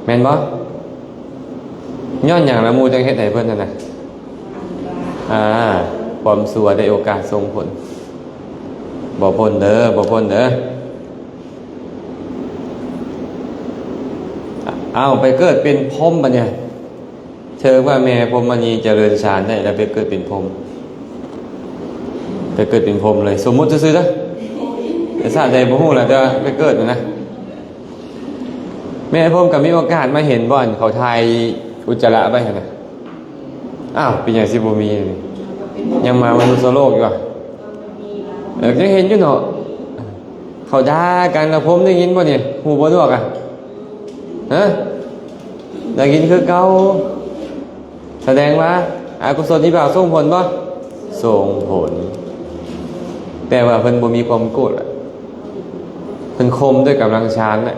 ແມ່ນບໍ່? ຍ້ອນຫຍັງລະໝູ່ຈັ່ງເຮັດໃຫ້ເພິ່ນຫັ້ນນະ? ອ່າ, ຄວາມຊົ່ວໄດ້ໂອກາດສົ່ງຜົນ. ບໍ່ພົ້ນເດີ, ບໍ່ພົ້ນເດີ. ເອົ້າ, ໄປເກີດເປັນພົມບັດນີ້. ເທີວ່າແມ່ພົມມະນີຈະເລີນຊານໄດ້ ແລ້ວໄປເກີດເປັນພົມ, ໄປເກີດເປັນພົມເລີຍ. ສົມມຸດຊື່ໆເດີ, ແຕ່ຊາດໃດບໍ່ຮູ້ລະ, ແຕ່ວ່າໄປເກີດນະ. ແມ່ພົມກໍມີໂອກາດມາເຫັນບ່ອນເຂົາຖ່າຍອຸດຈະລະໄວ້ຫັ້ນນະ. ອ້າວ, ເປັນຫຍັງຊິບໍ່ມີ? ຍັງມາມະນຸດສະໂລກຢູ່ຫວາ? ເອີ, ຍັງເຫັນຢູ່ເນາະ. ເຂົາດ່າກັນນະ, ພົມໄດ້ຍິນບໍ່ນີ້? ຫູບໍ່ໜວກອະ? ຮະ? ໄດ້ຍິນຄືເກົ່າ. ສະແດງວ່າອະກຸສົນວິບາກສົ່ງຜົນບໍ່? ສົ່ງຜົນ. ແຕ່ວ່າເພິ່ນບໍ່ມີຄວາມໂກດລະ, ເພິ່ນຂົ່ມດ້ວຍກຳລັງຊານລະ,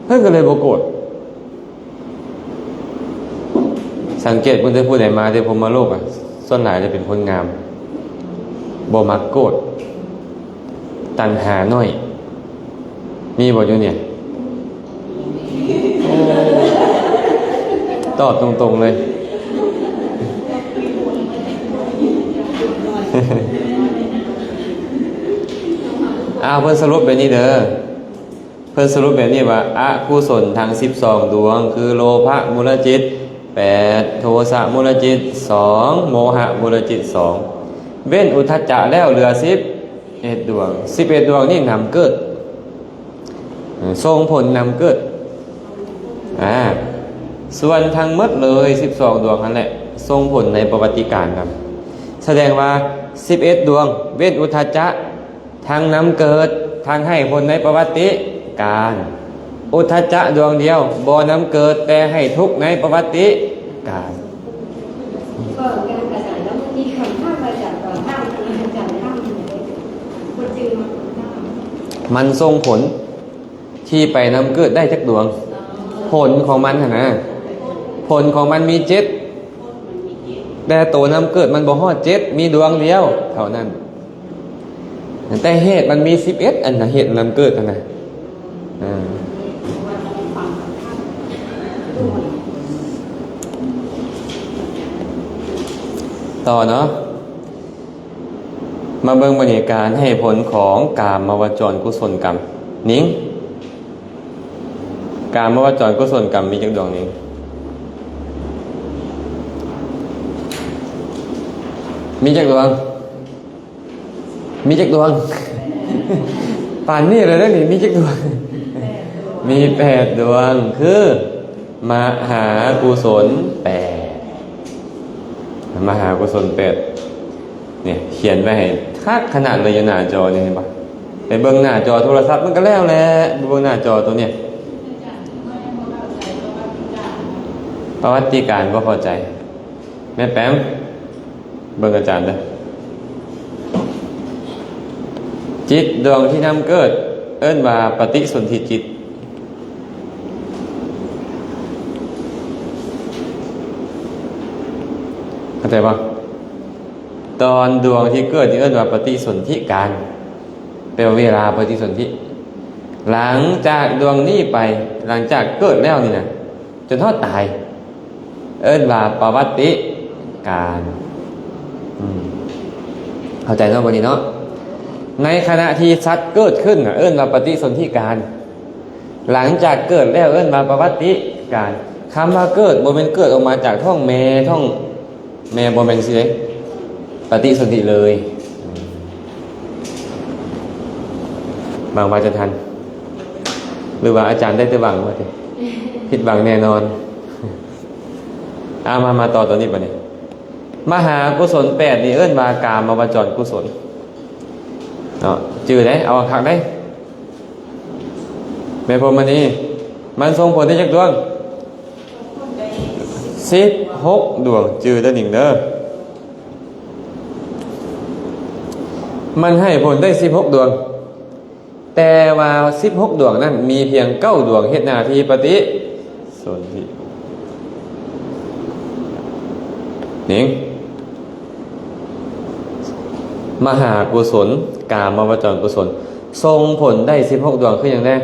ເພິ່ນກໍເລີຍບໍ່ໂກດ. ສັງເກດເບິ່ງເດີ, ຜູ້ໃດມາແຕ່ພົມມະໂລກອະ, ສ່ວນຫຼາຍຈະເປັນຄົນງາມ, ບໍ່ມັກໂກດ, ຕັນຫາໜ້ອຍ. ມີບໍ່ຢູ່ນີ້? ຕອບຕົງໆເລີຍ. ອ້າວ, ເພິ່ນສະຫຼຸບແບບນີ້ເດີ. ເພິ່ນສະຫຼຸບແບບນີ້ວ່າ ອະກຸສົນທັງສິບສອງດວງ ຄື ໂລພະມູນລະຈິດແປດ, ໂທສະມູນລະຈິດສອງ, ໂມຫະມູນລະຈິດສອງ, ເວັ້ນອຸດທັດຈະແລ້ວເຫຼືອສິບເອັດດວງ. ສິບເອັດດວງນີ້ນຳເກີດ, ເອີ, ສົ່ງຜົນນຳເກີດ. ອາ, ສ່ວນທັງໝົດເລີຍສິບສອງດວງຫັ້ນແຫຼະ ສົ່ງຜົນໃນປະຫວັດຕິການນຳ. ສະແດງວ່າສິບເອັດດວງ ເວັ້ນອຸດທັດຈະ ທັງນຳເກີດ ທັງໃຫ້ຜົນໃນປະຫວັດຕິການ. ອຸດທັດຈະດວງດຽວ ບໍ່ນຳເກີດ ແຕ່ໃຫ້ທຸກໃນປະຫວັດຕິການ. ມັນສົ່ງຜົນທີ່ໄປນຳເກີດໄດ້ຈັກດວງ? ຜົນຂອງມັນຫັ້ນນະ, ຜົນຂອງມັນມີເຈັດ ແຕ່ໂຕນຳເກີດມັນບໍ່ຮອດເຈັດ ມີດວງດຽວເທົ່ານັ້ນ. ແຕ່ເຫດມັນມີສິບເອັດອັນນະ, ເຫດນຳເກີດຫັ້ນນະ. ອາ, ຕໍ່ເນາະ, ມາເບິ່ງບັດນີ້ການໃຫ້ຜົນຂອງກາມະວະຈອນກຸສົນກຳ. ນິງ, ກາມະວະຈອນກຸສົນກຳມີຈັກດວງ? ນິງ, ມີຈັກດວງ? ມີຈັກດວງ? ປານນີ້ແລ້ວເດ້ນີ້, ມີຈັກດວງ? ມີແປດດວງ, ຄື ມະຫາກຸສົນແປດ, ມະຫາກຸສົນແປດ. ນີ້ ຂຽນໄວ້ໃຫ້ຄັກຂະໜາດເລີຍຢູ່ໜ້າຈໍນີ້, ເຫັນບໍ່? ໄປເບິ່ງໜ້າຈໍໂທລະສັບມັນກໍແລ້ວແຫຼະ, ໄປເບິ່ງໜ້າຈໍໂຕນີ້. ປະຫວັດຕິການບໍ່ເຂົ້າໃຈ. ແມ່ແປມ ເບິ່ງອາຈານເດີ້. ຈິດດວງທີ່ນຳເກີດ ເອີ້ນວ່າປະຕິສົນທິຈິດ. ເຂົ້າໃຈບໍ່? ຕອນດວງທີ່ເກີດນີ້ເອີ້ນວ່າປະຕິສົນທິການ, ແປວ່າເວລາປະຕິສົນທິ. ຫຼັງຈາກດວງນີ້ໄປ, ຫຼັງຈາກເກີດແລ້ວນີ້ນະ, ຈົນຮອດຕາຍ ເອີ້ນວ່າປະຫວັດຕິການ. ອືມ ເຂົ້າໃຈເນາະ ບັດນີ້ເນາະ? ໃນຂະນະທີ່ສັດເກີດຂຶ້ນນະ ເອີ້ນວ່າປະຕິສົນທິການ, ຫຼັງຈາກເກີດແລ້ວເອີ້ນວ່າປະຫວັດຕິການ. ຄຳວ່າເກີດ ບໍ່ແມ່ນເກີດອອກມາຈາກທ້ອງແມ່ ທ້ອງແມ່ ບໍ່ແມ່ນຊີ້ເດ້ ປະຕິສົນທິເລີຍ. ຫວັງວ່າຈະທັນ ຫຼືວ່າອາຈານໄດ້ແຕ່ຫວັງວ່າຕິ ຜິດຫວັງແນ່ນອນ. ອາ ມາ ມາຕໍ່ຕົວນີ້ບັດນີ້. ມະຫາກຸສົນແປດນີ້ເອີ້ນວ່າກາມະວະຈອນກຸສົນເນາະ ຈື່ໄດ້ ເອົາຄັກໄດ້. ແມ່ພົມມະນີ ມັນສົ່ງຜົນໄດ້ຈັກດວງ? ສິບຫົກດວງ ຈື່ເດີນິງເດີ. ມັນໃຫ້ຜົນໄດ້ສິບຫົກດວງ ແຕ່ວ່າສິບຫົກດວງນັ້ນ ມີພຽງເກົ້າດວງເຮັດໜ້າທີ່ປະຕິສົນທິ. ນີ້ ມະຫາກຸສົນ ກາມະວະຈອນກຸສົນ ສົ່ງຜົນໄດ້ສິບຫົກດວງ ຄືຫຍັງແດ່?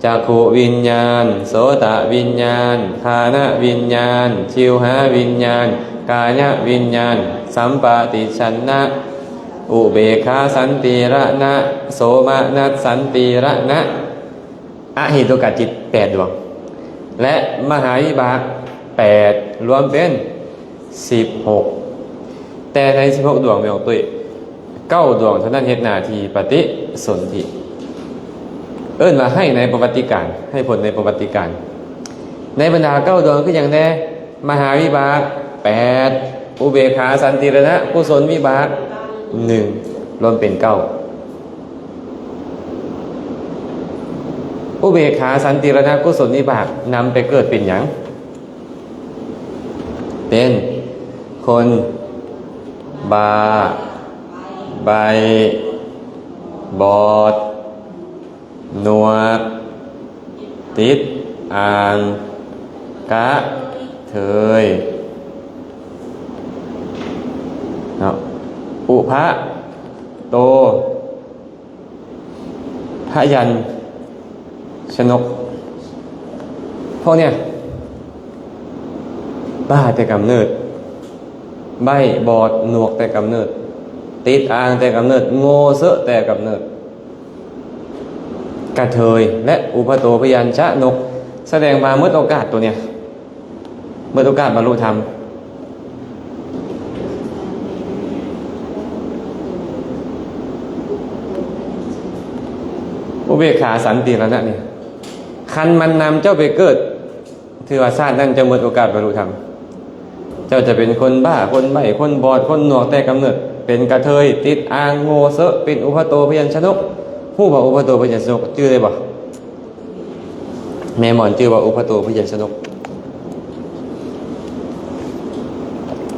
ຈັກຂຸວິນຍານ ໂສຕະວິນຍານ ຄານະວິນຍານ ຊິວຫາວິນຍານ ກາຍະວິນຍານ ສຳປະຕິສັນນະ ອຸເບກຂາສັນຕິລະນະ ໂສມະນັດສັນຕິລະນະ ອະເຫຕຸກະຈິດແປດດວງ ແລະ ມະຫາວິບາກແປດ ລວມເປັນສິບຫົກ. ແຕ່ໃນສິບຫົກດວງ ແມ່ອອກຕຸ້ຍ ເກົ້າດວງເທົ່ານັ້ນເຮັດໜ້າທີ່ປະຕິສົນທິ ເອີ້ນວ່າໃຫ້ໃນປະຫວັດຕິການ ໃຫ້ຜົນໃນປະຫວັດຕິການ. ໃນບັນດາເກົ້າດວງຄືຫຍັງແດ່? ມະຫາວິບາກແປດ ອຸເບກຂາສັນຕິລະນະ ກຸສົນວິບາກໜຶ່ງ ລວມເປັນເກົ້າ. ອຸເບກຂາສັນຕິລະນະ ກຸສົນວິບາກນຳໄປເກີດເປັນຫຍັງ? ເປັນຄົນບ້າ ໃບ້ ບອດ ໜວກ ຕິດອ່າງ ກະເທີຍເນາະ ອຸພະໂຕ ພະຍັນຊະນົກ ພວກເນີ້ຍບ້າແຕ່ກຳເນີດ ໃບ້ ບອດ ໜວກແຕ່ກຳເນີດ ຕິດອ່າງແຕ່ກຳເນີດ ໂງ່ເຊາະແຕ່ກຳເນີດ. ກະເທີຍ ແລະ ອຸພະໂຕພະຍັນຊະນົກ ສະແດງວ່າໝົດໂອກາດໂຕເນີ້ຍ ໝົດໂອກາດບັນລຸທຳ. ອຸເບກຂາສັນຕິລະນະນີ້ ຄັນມັນນຳເຈົ້າໄປເກີດ ຖືວ່າຊາດນັ້ນເຈົ້າໝົດໂອກາດບັນລຸທຳ. ເຈົ້າຈະເປັນຄົນບ້າ ຄົນໃບ້ ຄົນບອດ ຄົນໜວກແຕ່ກຳເນີດ ເປັນກະເທີຍ ຕິດອ່າງ ໂງ່ເຊາະ ເປັນອຸພະໂຕພະຍັນຊະນົກ. ຮູ້ບໍ່ ອຸພະໂຕພະຍັນຊະນົກ ຈື່ໄດ້ບໍ່? ແມ່ໝອນຈື່ບໍ່ ອຸພະໂຕພະຍັນຊະນົກ?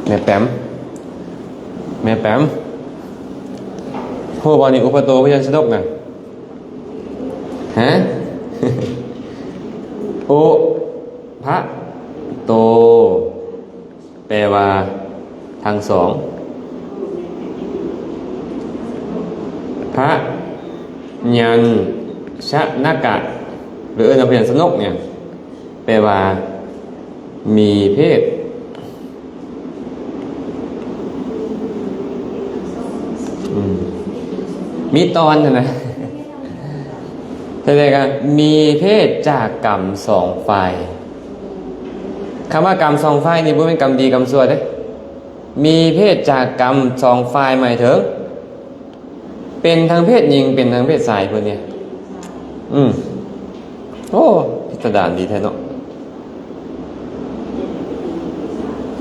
ແມ່ແປມ ແມ່ແປມ ຮູ້ບໍ່ນີ້ ອຸພະໂຕພະຍັນຊະນົກນະ? ຮະ? ອຸພະໂຕ ແປວ່າທັງສອງ. ພະຍັນຊະນະກະ ຫຼືເອີ້ນວ່າພະຍັນຊະນົກນີ້ ແປວ່າມີເພດ ອືມ ມີຕອນຫັ້ນນະ ສະແດງວ່າມີເພດຈາກກຳສອງຝ່າຍ. ຄຳວ່າກຳສອງຝ່າຍນີ້ບໍ່ແມ່ນກຳດີກຳຊົ່ວເດ້. ມີເພດຈາກກຳສອງຝ່າຍໝາຍເຖິງ ເປັນທັງເພດຍິງ ເປັນທັງເພດຊາຍເພິ່ນນີ້. ອືມ ໂອ້ ພິສະດານດີແທ້ເນາະ.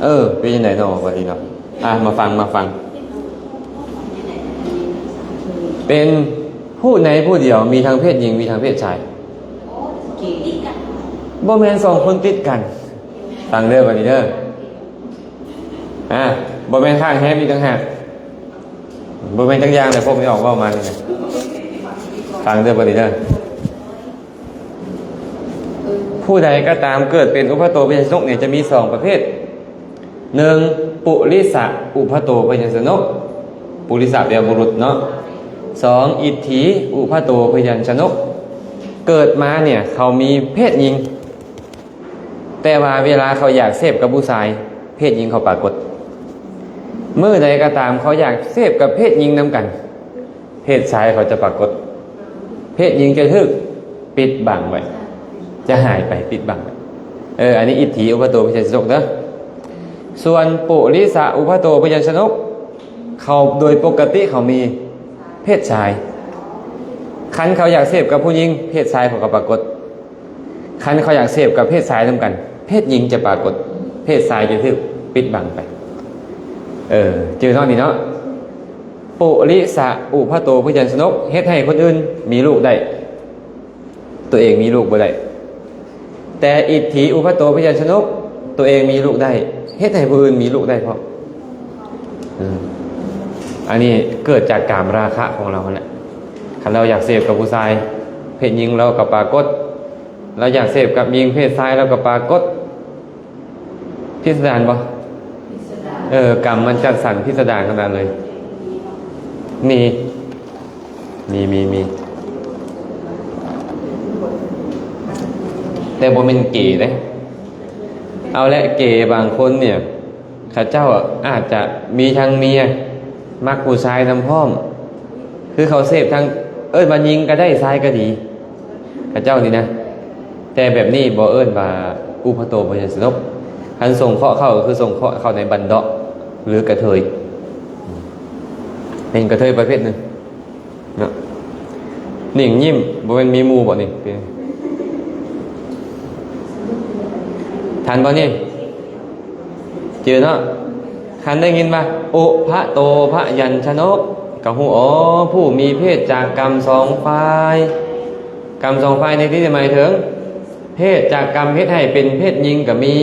ເອີ ເປັນຈັ່ງໃດເນາະ ບັດນີ້ເນາະ. ອ່ະ ມາຟັງ ມາຟັງ. ເປັນຜູ້ໃນຜູ້ດຽວ ມີທັງເພດຍິງ ມີທັງເພດຊາຍ. ບໍ່ແມ່ນສອງຄົນຕິດກັນ. ຟັງເດີ ບັດນີ້ເດີ. ອ່າ ບໍ່ແມ່ນຂ້າງແຮມອີກຕ່າງຫາກ. ບໍ່ແມ່ນຈັກຢ່າງແຫຼະ ພວກນີ້ອອກເວົ້າມານີ້ນະ. ຟັງເດີ ບັດນີ້ເດີ. ຜູ້ໃດກໍຕາມເກີດເປັນອຸພະໂຕພະຍັນຊະນົກນີ້ ຈະມີສອງປະເພດ. ໜຶ່ງ ປຸລິສະອຸພະໂຕພະຍັນຊະນົກ. ປຸລິສະແປວ່າບຸລຸດເນາະ. ສອງ ອິດຖີອຸພະໂຕພະຍັນຊະນົກ. ເກີດມານີ້ ເຂົາມີເພດຍິງ. ແຕ່ວ່າເວລາເຂົາຢາກເສບກັບຜູ້ຊາຍ ເພດຍິງເຂົາປາກົດ. ມື້ໃດກໍຕາມເຂົາຢາກເສບກັບເພດຍິງນຳກັນ ເພດຊາຍເຂົາຈະປາກົດ. ເພດຍິງຈະຖືກປິດບັງໄວ້ ຈະຫາຍໄປ ປິດບັງໄວ້. ເອີ ອັນນີ້ອິດຖິອຸປະໂຕພະຍັນຊະນົກເດີ. ສ່ວນປຸລິສະອຸປະໂຕພະຍັນຊະນົກ ເຂົາໂດຍປົກກະຕິເຂົາມີເພດຊາຍ. ຄັນເຂົາຢາກເສບກັບຜູ້ຍິງ ເພດຊາຍເຂົາກໍປາກົດ. ຄັນເຂົາຢາກເສບກັບເພດຊາຍນຳກັນ ເພດຍິງຈະປາກົດ, ເພດຊາຍຈະຖືກປິດບັງໄປ. ເອີ ຈື່ເນາະນີ້ເນາະ. ປຸລິສະອຸປະໂຕພະຍັນຊະນົກ ເຮັດໃຫ້ຄົນອື່ນມີລູກໄດ້ ຕົວເອງມີລູກບໍ່ໄດ້. ແຕ່ອິດຖິອຸປະໂຕພະຍັນຊະນົກ ຕົວເອງມີລູກໄດ້ ເຮັດໃຫ້ຜູ້ອື່ນມີລູກໄດ້ພ້ອມ. ອືມ ອັນນີ້ເກີດຈາກກາມະລາຄະຂອງເຮົາຫັ້ນແຫຼະ. ຄັນເຮົາຢາກເສບກັບຜູ້ຊາຍ ເພດຍິງເຮົາກໍປາກົດ, ເຮົາຢາກເສບກັບຍິງເພດຊາຍເຮົາກໍປາກົດ. ພິສະດານບໍ່? ເອີ ກຳມັນຈັດສັນພິສະດານຂະໜາດເລີຍ. ມີ ມີ ມີ ມີ ແຕ່ບໍ່ແມ່ນເກເດ້. ເອົາແຫຼະ ເກບາງຄົນນີ້ ເຂົາເຈົ້າອາດຈະມີທັງເມຍ ມັກຜູ້ຊາຍນຳພ້ອມ ຄືເຂົາເສບທັງ ເອີ້ນວ່າຍິງກໍໄດ້ ຊາຍກໍດີ ເຂົາເຈົ້ານີ້ນະ. ແຕ່ແບບນີ້ບໍ່ເອີ້ນວ່າອຸປະໂຕພະຍັນຊະນົກ. ຄັນສົງເຄາະເຂົ້າ ກໍຄືສົງເຄາະເຂົ້າໃນບັນດອກ ຫຼືກະເທີຍ ເປັນກະເທີຍປະເພດໜຶ່ງເນາະ. ໜິງຍິ້ມ ບໍ່ແມ່ນມີໝູ່ບໍ່ນີ້? ທັນບໍ່ນີ້? ຈື່ເນາະ. ຄັນໄດ້ຍິນວ່າ ອຸປະໂຕພະຍັນຊະນົກ ກໍຮູ້ ອໍ ຜູ້ມີເພດຈາກກຳສອງຝ່າຍ. ກຳສອງຝ່າຍໃນທີ່ນີ້ໝາຍເຖິງ ເພດຈາກກຳເຮັດໃຫ້ເປັນເພດຍິງກໍມີ,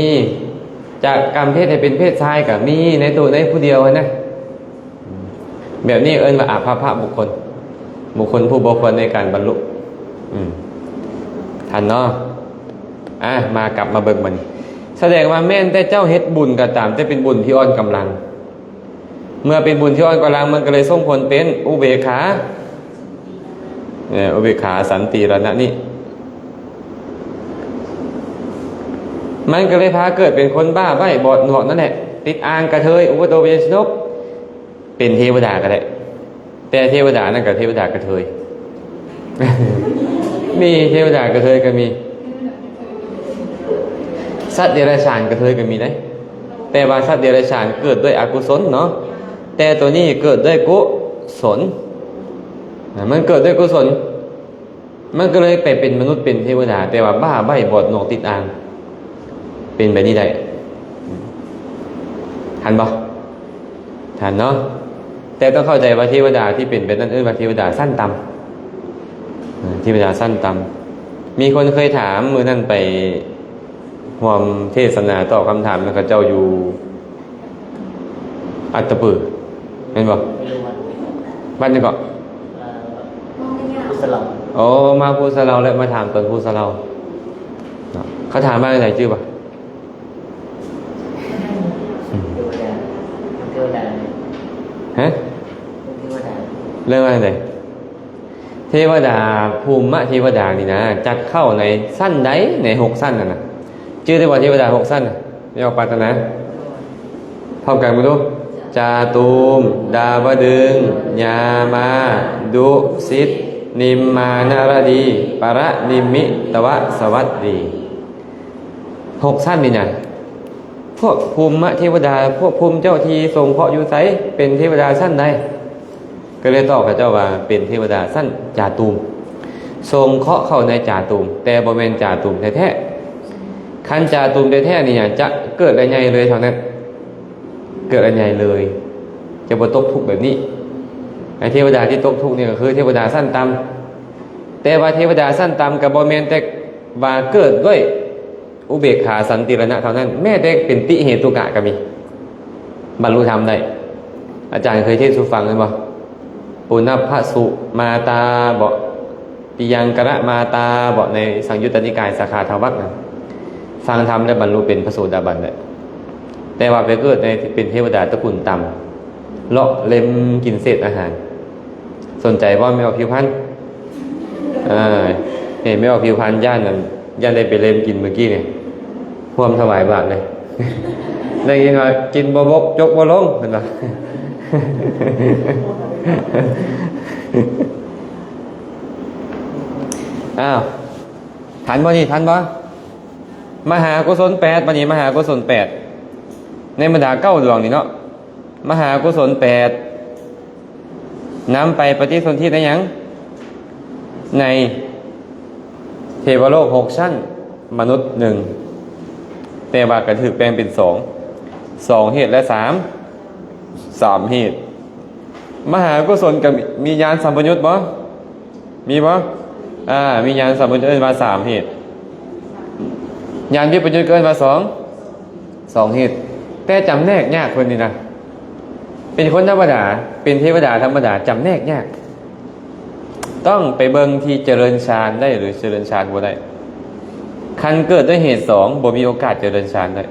ຈາກກຳເຮັດໃຫ້ເປັນເພດຊາຍກໍມີ ໃນໂຕໃນຜູ້ດຽວຫັ້ນນະ. ແບບນີ້ເອີ້ນວ່າອາພາພະບຸກຄົນ, ບຸກຄົນຜູ້ບໍ່ຄວນໃນການບັນລຸ. ອືມ ທັນເນາະ. ອ່າ ມາກັບມາເບິ່ງບັດນີ້. ສະແດງວ່າແມ່ນແຕ່ເຈົ້າເຮັດບຸນກໍຕາມ, ແຕ່ເປັນບຸນທີ່ອ່ອນກຳລັງ. ເມື່ອເປັນບຸນທີ່ອ່ອນກຳລັງ, ມັນກໍເລີຍສົ່ງຜົນເປັນອຸເບກຂາ, ເອີ ອຸເບກຂາສັນຕິລະນະນີ້. ມັນກໍເລີຍພາເກີດເປັນຄົນບ້າໃບ້ບອດໜວກນັ້ນແຫຼະ, ຕິດອ່າງກະເທີຍ, ອຸປະໂຕພະຍັນຊະນົກ. ເປັນເທວະດາກໍໄດ້, ແຕ່ເທວະດານັ້ນກໍເທວະດາກະເທີຍ. ມີເທວະດາກະເທີຍກໍມີ. ສັດເດຍລະສານກະເທີຍກໍມີໄດ໋, ແຕ່ວ່າສັດເດຍລະສານເກີດດ້ວຍອະກຸສົນເນາະ, ແຕ່ໂຕນີ້ເກີດດ້ວຍກຸສົນ. ນະ ມັນເກີດດ້ວຍກຸສົນ. ມັນກໍເລີຍໄປເປັນມະນຸດເປັນເທວະດາ, ແຕ່ວ່າບ້າໃບ້ບອດໜວກຕິດອ່າງ ເປັນແບບນີ້ໄດ້. ທັນບໍ່? ທັນເນາະ. ແຕ່ຕ້ອງເຂົ້າໃຈວ່າເທວະດາທີ່ເປັນແບບນັ້ນເອີ້ນວ່າເທວະດາຊັ້ນຕ່ຳ, ເທວະດາຊັ້ນຕ່ຳ. ມີຄົນເຄີຍຖາມ, ມື້ນັ້ນໄປຮ່ວມເທດສະໜາຕອບຄຳຖາມນຳເຂົາເຈົ້າຢູ່ ອັດຕະປື ແມ່ນບໍ່? ວັດຫຍັງເກາະ? ພູສະເລົາ. ໂອ້ ມາພູສະເລົາ ແລະ ມາຖາມຕອນພູສະເລົາເນາະ. ເຂົາຖາມວ່າຈັ່ງໃດ ຈື່ບໍ່? ຮະ? ເລື່ອງວ່າຈັ່ງໃດ? ເທວະດາ ພູມມະເທວະດານີ້ນະ ຈັດເຂົ້າໃນຊັ້ນໃດໃນຫົກຊັ້ນນັ້ນນະ? ຈື່ໄດ້ບໍ່ ເທວະດາຫົກຊັ້ນນະ? ແມ່ອອກປາຖະໜາ ພ້ອມກັນເບິ່ງດູ. ຈາຕຸມ, ດາວະດຶງ, ຍາມາ, ດຸສິດ, ນິມມານະລະດີ, ປະລະນິມມິຕະວະສະວັດດີ. ຫົກຊັ້ນນີ້ນະ ພວກພູມມະເທວະດາ, ພວກພູມເຈົ້າທີ່ສົງເຄາະຢູ່ໃສ? ເປັນເທວະດາຊັ້ນໃດ? ກໍເລີຍຕອບເຂົາເຈົ້າວ່າເປັນເທວະດາຊັ້ນຈາຕຸມ, ສົງເຄາະເຂົ້າໃນຈາຕຸມ, ແຕ່ບໍ່ແມ່ນຈາຕຸມແທ້ໆ. ຄັນຈາຕຸມແທ້ໆນີ້ ຈະເກີດແລະໃຫຍ່ເລີຍເທົ່ານັ້ນ, ເກີດແລະໃຫຍ່ເລີຍ, ຈະບໍ່ຕົກທຸກແບບນີ້. ໄອ້ເທວະດາທີ່ຕົກທຸກນີ້ກໍຄືເທວະດາຊັ້ນຕ່ຳ, ແຕ່ວ່າເທວະດາຊັ້ນຕ່ຳກໍບໍ່ແມ່ນແຕ່ວ່າເກີດດ້ວຍ ອຸເບກຂາສັນຕິລະນະເທົ່ານັ້ນ, ແມ້ແຕ່ເປັນຕິເຫຕຸກະກໍມີ, ບັນລຸທຳໄດ້. ອາຈານເຄີຍເທດສູ່ຟັງແມ່ນບໍ່? ປຸນນະພະສຸມາຕາບໍ ຕິຍັງກະລະມາຕາບໍ ໃນສັງຍຸດຕະນິກາຍສາຂາທະວັກນະ, ຟັງທຳແລ້ວບັນລຸເປັນພະໂສດາບັນແຫຼະ, ແຕ່ວ່າໄປເກີດໃນ ເປັນເທວະດາຕະກຸນຕ່ຳ, ເລາະເລັມກິນເສດອາຫານ. ສົນໃຈບໍ່ ແມ່ອອກຜິວພັນ? ເອີ ເຫັນແມ່ອອກຜິວພັນ ຢ້ານນັ້ນ ຢ້ານໄດ້ໄປເລັມກິນມື້ກີ້ນີ້ ຮ່ວມຖວາຍບາດເລີຍ. ໄດ້ຍິນວ່າກິນບໍ່ບົກ ຈົກບໍ່ລົງ ເພິ່ນວ່າ. ອ້າວ ທັນບໍ່ນີ້ ທັນບໍ່? ມະຫາກຸສົນແປດ ບັດນີ້ມະຫາກຸສົນແປດ ໃນບັນດາເກົ້າດວງນີ້ເນາະ ມະຫາກຸສົນແປດ ນຳໄປປະຕິສົນທິໃນຫຍັງ? ໃນເທວະໂລກຫົກຊັ້ນ ມະນຸດໜຶ່ງ ແຕ່ວ່າກໍຖືກແບ່ງເປັນສອງ ສອງເຫດ ແລະ ສາມ ສາມເຫດ. ມະຫາກຸສົນກໍມີຍານສຳປະຍຸດບໍ່? ມີບໍ່? ອ່າ ມີຍານສຳປະຍຸດເອີ້ນວ່າສາມເຫດ ຍານວິປະຍຸດກໍເອີ້ນວ່າສອງ ສອງເຫດ. ແຕ່ຈຳແນກຍາກເພິ່ນນີ້ນະ ເປັນຄົນທຳມະດາ ເປັນເທວະດາທຳມະດາ ຈຳແນກຍາກ ຕ້ອງໄປເບິ່ງທີ່ຈະເລີນຊານໄດ້ ຫຼື ຈະເລີນຊານບໍ່ໄດ້. ຄັນເກີດດ້ວຍເຫດສອງ ບໍ່ມີໂອກາດຈະເລີນຊານໄດ້.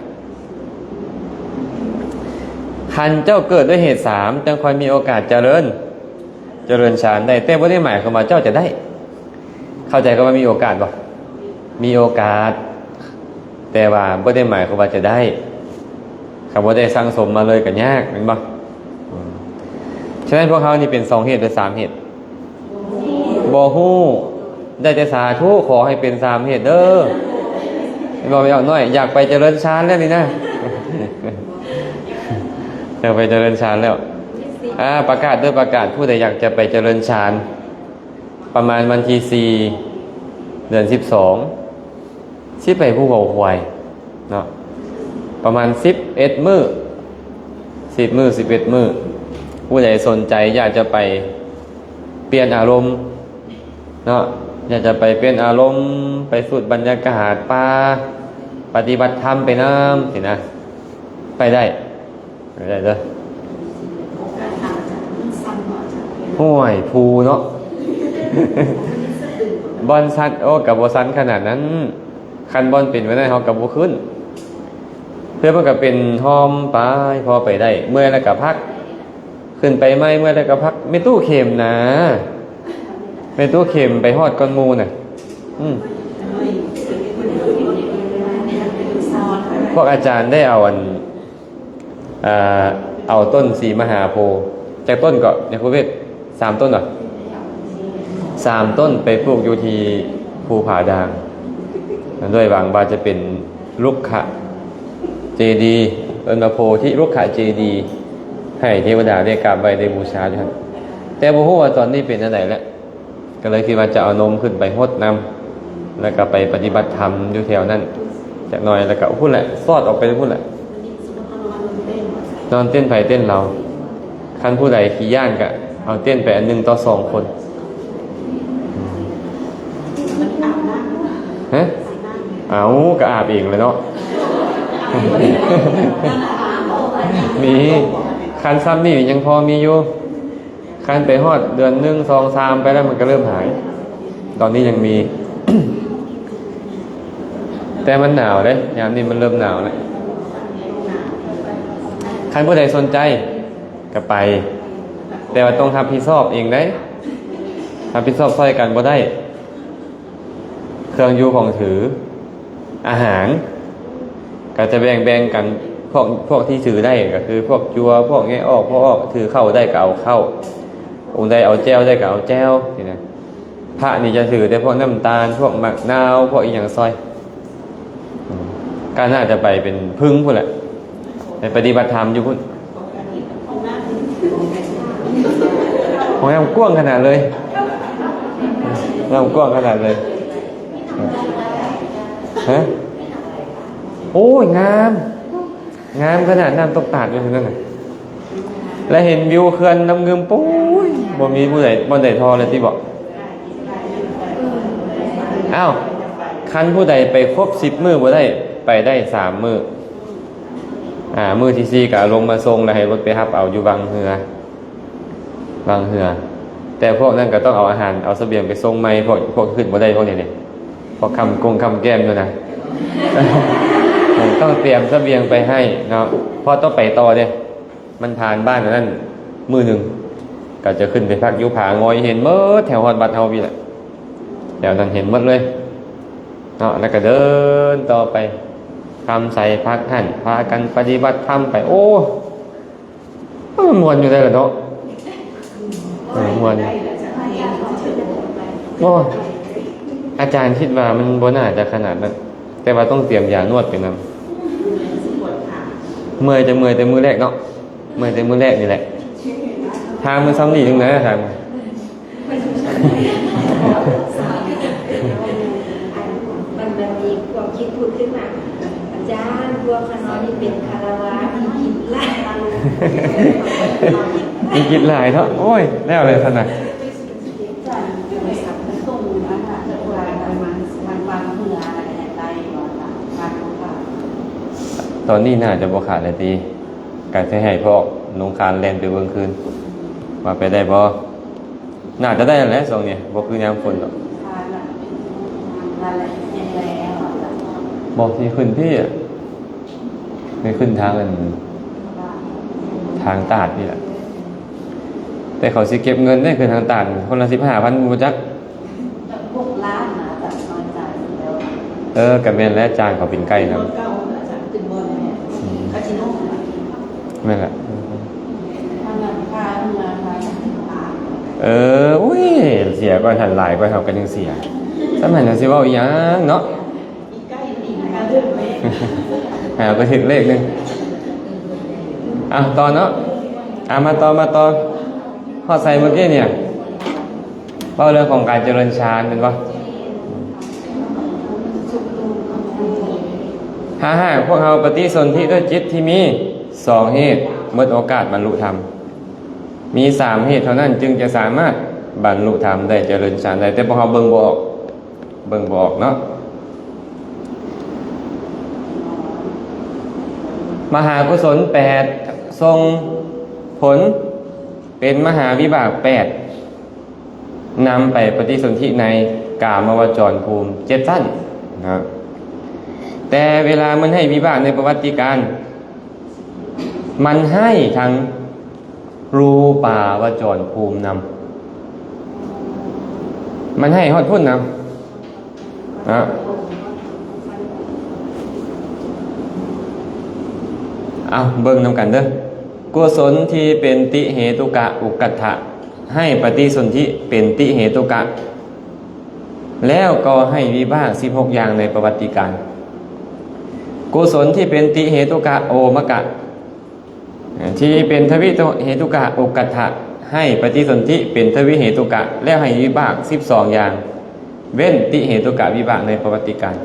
ຄັນເຈົ້າເກີດດ້ວຍເຫດສາມ ຈັ່ງຄ່ອຍມີໂອກາດຈະເລີນ ຈະເລີນຊານໄດ້ ແຕ່ບໍ່ໄດ້ໝາຍຄວາມວ່າເຈົ້າຈະໄດ້. ເຂົ້າໃຈຄຳວ່າມີໂອກາດບໍ່? ມີໂອກາດ ແຕ່ວ່າບໍ່ໄດ້ໝາຍຄວາມວ່າຈະໄດ້. ຄັນບໍ່ໄດ້ສັ່ງສົມມາເລີຍກໍຍາກ ແມ່ນບໍ່? ອືມ ສະນັ້ນພວກເຮົານີ້ເປັນສອງເຫດ ຫຼື ສາມເຫດ? ບໍ່ຮູ້ ໄດ້ແຕ່ສາທຸ ຂໍໃຫ້ເປັນສາມເຫດເດີ. ເຫັນບໍ່ ແມ່ອອກນ້ອຍ ຢາກໄປຈະເລີນຊານແລ້ວນີ້ນະ ຢາກໄປຈະເລີນຊານແລ້ວ. ອ່າ ປະກາດເດີ ປະກາດ ຜູ້ໃດຢາກຈະໄປຈະເລີນຊານ ປະມານວັນທີສີ່ ເດືອນສິບສອງ ຊິໄປພູເຂົາຄວາຍເນາະ ປະມານສິບເອັດມື້ ສິບມື້ ສິບເອັດມື້. ຜູ້ໃດສົນໃຈຢາກຈະໄປປ່ຽນອາລົມເນາະ ຢາກຈະໄປປ່ຽນອາລົມ ໄປສູດບັນຍາກາດປ່າ ປະຕິບັດທຳໄປນຳຊີ້ນະ ໄປໄດ້. ໄດ້ເດີ. ຫ້ວຍ ພູເນາະ ບ່ອນຊັນ ໂອ້ ກໍບໍ່ຊັນຂະໜາດນັ້ນ. ຄັນບ່ອນເປັນໄປໄດ້ ເຮົາກໍບໍ່ຂຶ້ນ. ເພື່ອມັນກໍເປັນຮ່ອມໄປ ພໍໄປໄດ້ ເມື່ອຍແລ້ວກໍພັກ ຂຶ້ນໄປໃໝ່ ເມື່ອຍແລ້ວກໍພັກ. ແມ່ຕູ້ເຂັມນະ ແມ່ຕູ້ເຂັມໄປຮອດກ່ອນໝູ່ນະ. ອືມ ພວກອາຈານໄດ້ເອົາອັນ ອ່າ ເອົາຕົ້ນສີມະຫາໂພ ຈັກຕົ້ນເກາະ ຍາຄູເວດ? ສາມຕົ້ນເນາະ ສາມຕົ້ນໄປປູກຢູ່ທີ່ພູຜາດ່າງ ດ້ວຍຫວັງວ່າຈະເປັນລຸກຂະເຈດີ ເອີ້ນວ່າໂພທິລຸກຂະເຈດີ ໃຫ້ເທວະດາໄດ້ກາບໄຫວ້ໄດ້ບູຊາຢູ່ຫັ້ນ. ແຕ່ບໍ່ຮູ້ວ່າຕອນນີ້ເປັນແນວໃດແລ້ວ. ກໍເລີຍຄິດວ່າຈະເອົານົມຂຶ້ນໄປຫົດນຳ ແລ້ວກໍໄປປະຕິບັດທຳຢູ່ແຖວນັ້ນຈັກໜ່ອຍ ແລ້ວກໍພຸ້ນແຫຼະ ຊອດອອກໄປພຸ້ນແຫຼະ ນອນເຕັນໃຜເຕັນລາວ. ຄັນຜູ້ໃດຂີ້ຢ້ານກໍເອົາເຕັນໄປອັນໜຶ່ງຕໍ່ສອງຄົນ. ຮະ? ເອົາ ກໍອາບເອງແຫຼະເນາະ. ມີ ຄັນຊ່ຳນີ້ຍັງພໍມີຢູ່. ຄັນໄປຮອດເດືອນໜຶ່ງ ສອງ ສາມ ໄປແລ້ວ ມັນກໍເລີ່ມຫາຍ. ຕອນນີ້ຍັງມີ ແຕ່ມັນໜາວເດ້ ຍາມນີ້ມັນເລີ່ມໜາວແລ້ວ. ຄັນຜູ້ໃດສົນໃຈກໍໄປ ແຕ່ວ່າຕ້ອງຮັບຜິດຊອບເອງເດ້ ຮັບຜິດຊອບຊ່ອຍກັນບໍ່ໄດ້. ເຄື່ອງຢູ່ຂອງຖື ອາຫານ ກໍຈະແບ່ງໆກັນ. ພວກ ພວກທີ່ຖືໄດ້ກໍຄືພວກຈົວ ພວກແງະອອກ ພວກອອກ ຖືເຂົ້າໄດ້ກໍເອົາເຂົ້າ ອົງໃດເອົາແຈ່ວໄດ້ກໍເອົາແຈ່ວຊີ້ນະ. ພະນີ້ຈະຖືແຕ່ພວກນ້ຳຕານ ພວກໝາກນາວ ພວກອີ່ຫຍັງຊອຍ. ອືມ ກໍໜ້າຈະໄປເປັນເພິ່ງພຸ້ນແຫຼະ ໄປປະຕິບັດທຳຢູ່ພຸ້ນ. ຫ້ອງນ້ຳກວ້າງຂະໜາດເລີຍ ນ້ຳກວ້າງຂະໜາດເລີຍ. ຮະ? ໂອ້ຍ ງາມ ງາມຂະໜາດ ນ້ຳຕົກຕາດຢູ່ນັ້ນນະ ແລະ ເຫັນວິວເຂື່ອນນ້ຳງື່ມ. ໂອ້ຍ ບໍ່ມີຜູ້ໃດ ບ່ອນໃດທໍ່ແລ້ວຕິເບາະ. ອ້າວ ຄັນຜູ້ໃດໄປຄົບສິບມື້ບໍ່ໄດ້ ໄປໄດ້ສາມມື້. ອ່າ ມື້ທີສີ່ກໍເອົາລົງມາສົ່ງ ແລ້ວໃຫ້ລົດໄປຮັບເອົາຢູ່ວັງເຮືອ ວັງເຮືອ. ແຕ່ພວກນັ້ນກໍຕ້ອງເອົາອາຫານ ເອົາສະບຽງໄປສົ່ງໃໝ່. ພວກ ພວກຂຶ້ນບໍ່ໄດ້ ພວກນີ້ນີ້ ພວກຄ້ຳກົງຄ້ຳແກ້ມຢູ່ນະ ຕ້ອງຕຽມສະບຽງໄປໃຫ້ເນາະ ເພາະຕ້ອງໄປຕໍ່ເດ້. ມັນຜ່ານບ້ານອັນນັ້ນມື້ໜຶ່ງ ກໍຈະຂຶ້ນໄປພັກຢູ່ຜາງອຍ ເຫັນໝົດແຖວຮອດວັດເຮົາພີ້ແຫຼະ ແຖວນັ້ນເຫັນໝົດເລີຍເນາະ. ແລ້ວກໍເດີນຕໍ່ໄປ ຄຳໃສພັກຫັ້ນ ພາກັນປະຕິບັດທຳໄປ. ໂອ້ ມັນມ່ວນຢູ່ໄດ໋ລະເນາະ. ເອີ ມ່ວນ. ໂອ້ ອາຈານຄິດວ່າມັນບໍ່ໜ້າຈະຂະໜາດນັ້ນ. ແຕ່ວ່າຕ້ອງຕຽມຢານວດໄປນຳ. ເມື່ອຍຈະເມື່ອຍແຕ່ມື້ແລກເນາະ, ເມື່ອຍແຕ່ມື້ແລກນີ້ແຫຼະ. ທາງມັນຊ່ຳນີ້ຈັ່ງໃດ ທາງ ມັນ ມັນມີຄວາມຄິດຜຸດຂຶ້ນມາ ອາຈານ ພວກຂ້ານ້ອຍນີ້ເປັນຄາລະວາສທີ່ຄິດຫຼາຍ ມີຄິດຫຼາຍເນາະ. ໂອ້ຍ ແລ້ວແຫຼະຊັ້ນນະ. ຕອນນີ້ໜ້າຈະບໍ່ຂາດແລ້ວຕິ. ກະຊິໃຫ້ພວກໜຸ່ງຄານແລ່ນໄປເບິ່ງຄືນ ວ່າໄປໄດ້ບໍ່? ໜ້າຈະໄດ້ຫັ້ນແຫຼະ ຊ່ວງນີ້ບໍ່ຄືຍາມຝົນດອກ. ບໍ່ ຊິຂຶ້ນພີ້ ໄປຂຶ້ນທາງອັນ ທາງຕາດນີ້ແຫຼະ. ແຕ່ເຂົາຊິເກັບເງິນເດ້ ຂຶ້ນທາງຕາດ ຄົນລະສິບຫ້າພັນ ບໍ່ຈັກ. ຫົກລ້ານນະ ຈະນ້ອຍໃຈແລ້ວ. ເອີ ກະແມ່ນແຫຼະ ຈ້າງເຂົາເປັນໄກນຳ. ແມ່ນລະ. ເອີ ໂອ້ຍ ເສຍກ່ອນຫັ້ນ ຫຼາຍກ່ອນເຮົາກະຍັງເສຍ. ຊ່ຳຫັ້ນຊິເວົ້າອີ່ຫຍັງເນາະ. ຫາໄປຖືກເລກໜຶ່ງ. ອ່ະ ຕໍ່ເນາະ. ອ່ະ ມາຕໍ່ ມາຕໍ່. ຮອດໃສມື້ກີ້ນີ້? ເວົ້າເລື່ອງຂອງການຈະເລີນຊານແມ່ນບໍ່? ຖ້າຫາກພວກເຮົາປະຕິສົນທິດ້ວຍຈິດທີ່ມີສອງເຫດ ໝົດໂອກາດບັນລຸທຳ. ມີສາມເຫດເທົ່ານັ້ນຈຶ່ງຈະສາມາດບັນລຸທຳໄດ້ ຈະເລີນຊານໄດ້. ແຕ່ພວກເຮົາເບິ່ງບໍ່ອອກ ເບິ່ງບໍ່ອອກເນາະ. ມະຫາກຸສົນແປດ ສົ່ງຜົນເປັນມະຫາວິບາກແປດ ນຳໄປປະຕິສົນທິໃນກາມະວະຈອນພູມເຈັດຊັ້ນນະ. ແຕ່ເວລາມັນໃຫ້ວິບາກໃນປະຫວັດຕິການ ມັນໃຫ້ທັງ ຮູປາວະຈອນພູມນຳ ມັນໃຫ້ຮອດພຸ້ນນຳ. ເອົາ ເບິ່ງນຳກັນເດີ້. ກຸສົນທີ່ເປັນຕິເຫຕຸກະ ອຸກກັດຖະ ໃຫ້ປະຕິສົນທິເປັນຕິເຫຕຸກະ ແລ້ວກໍໃຫ້ວິບາກສິບຫົກຢ່າງໃນປະຫວັດຕິການ. ກຸສົນທີ່ເປັນຕິເຫຕຸກະ ໂອມະກະ ທີ່ເປັນທະວິເຫຕຸກະ ອຸກກັດຖະ ໃຫ້ປະຕິສົນທິເປັນທະວິເຫຕຸກະ ແລ້ວໃຫ້ວິບາກສິບສອງຢ່າງ ເວັ້ນຕິເຫຕຸກະວິບາກໃນປະຫວັດຕິການ.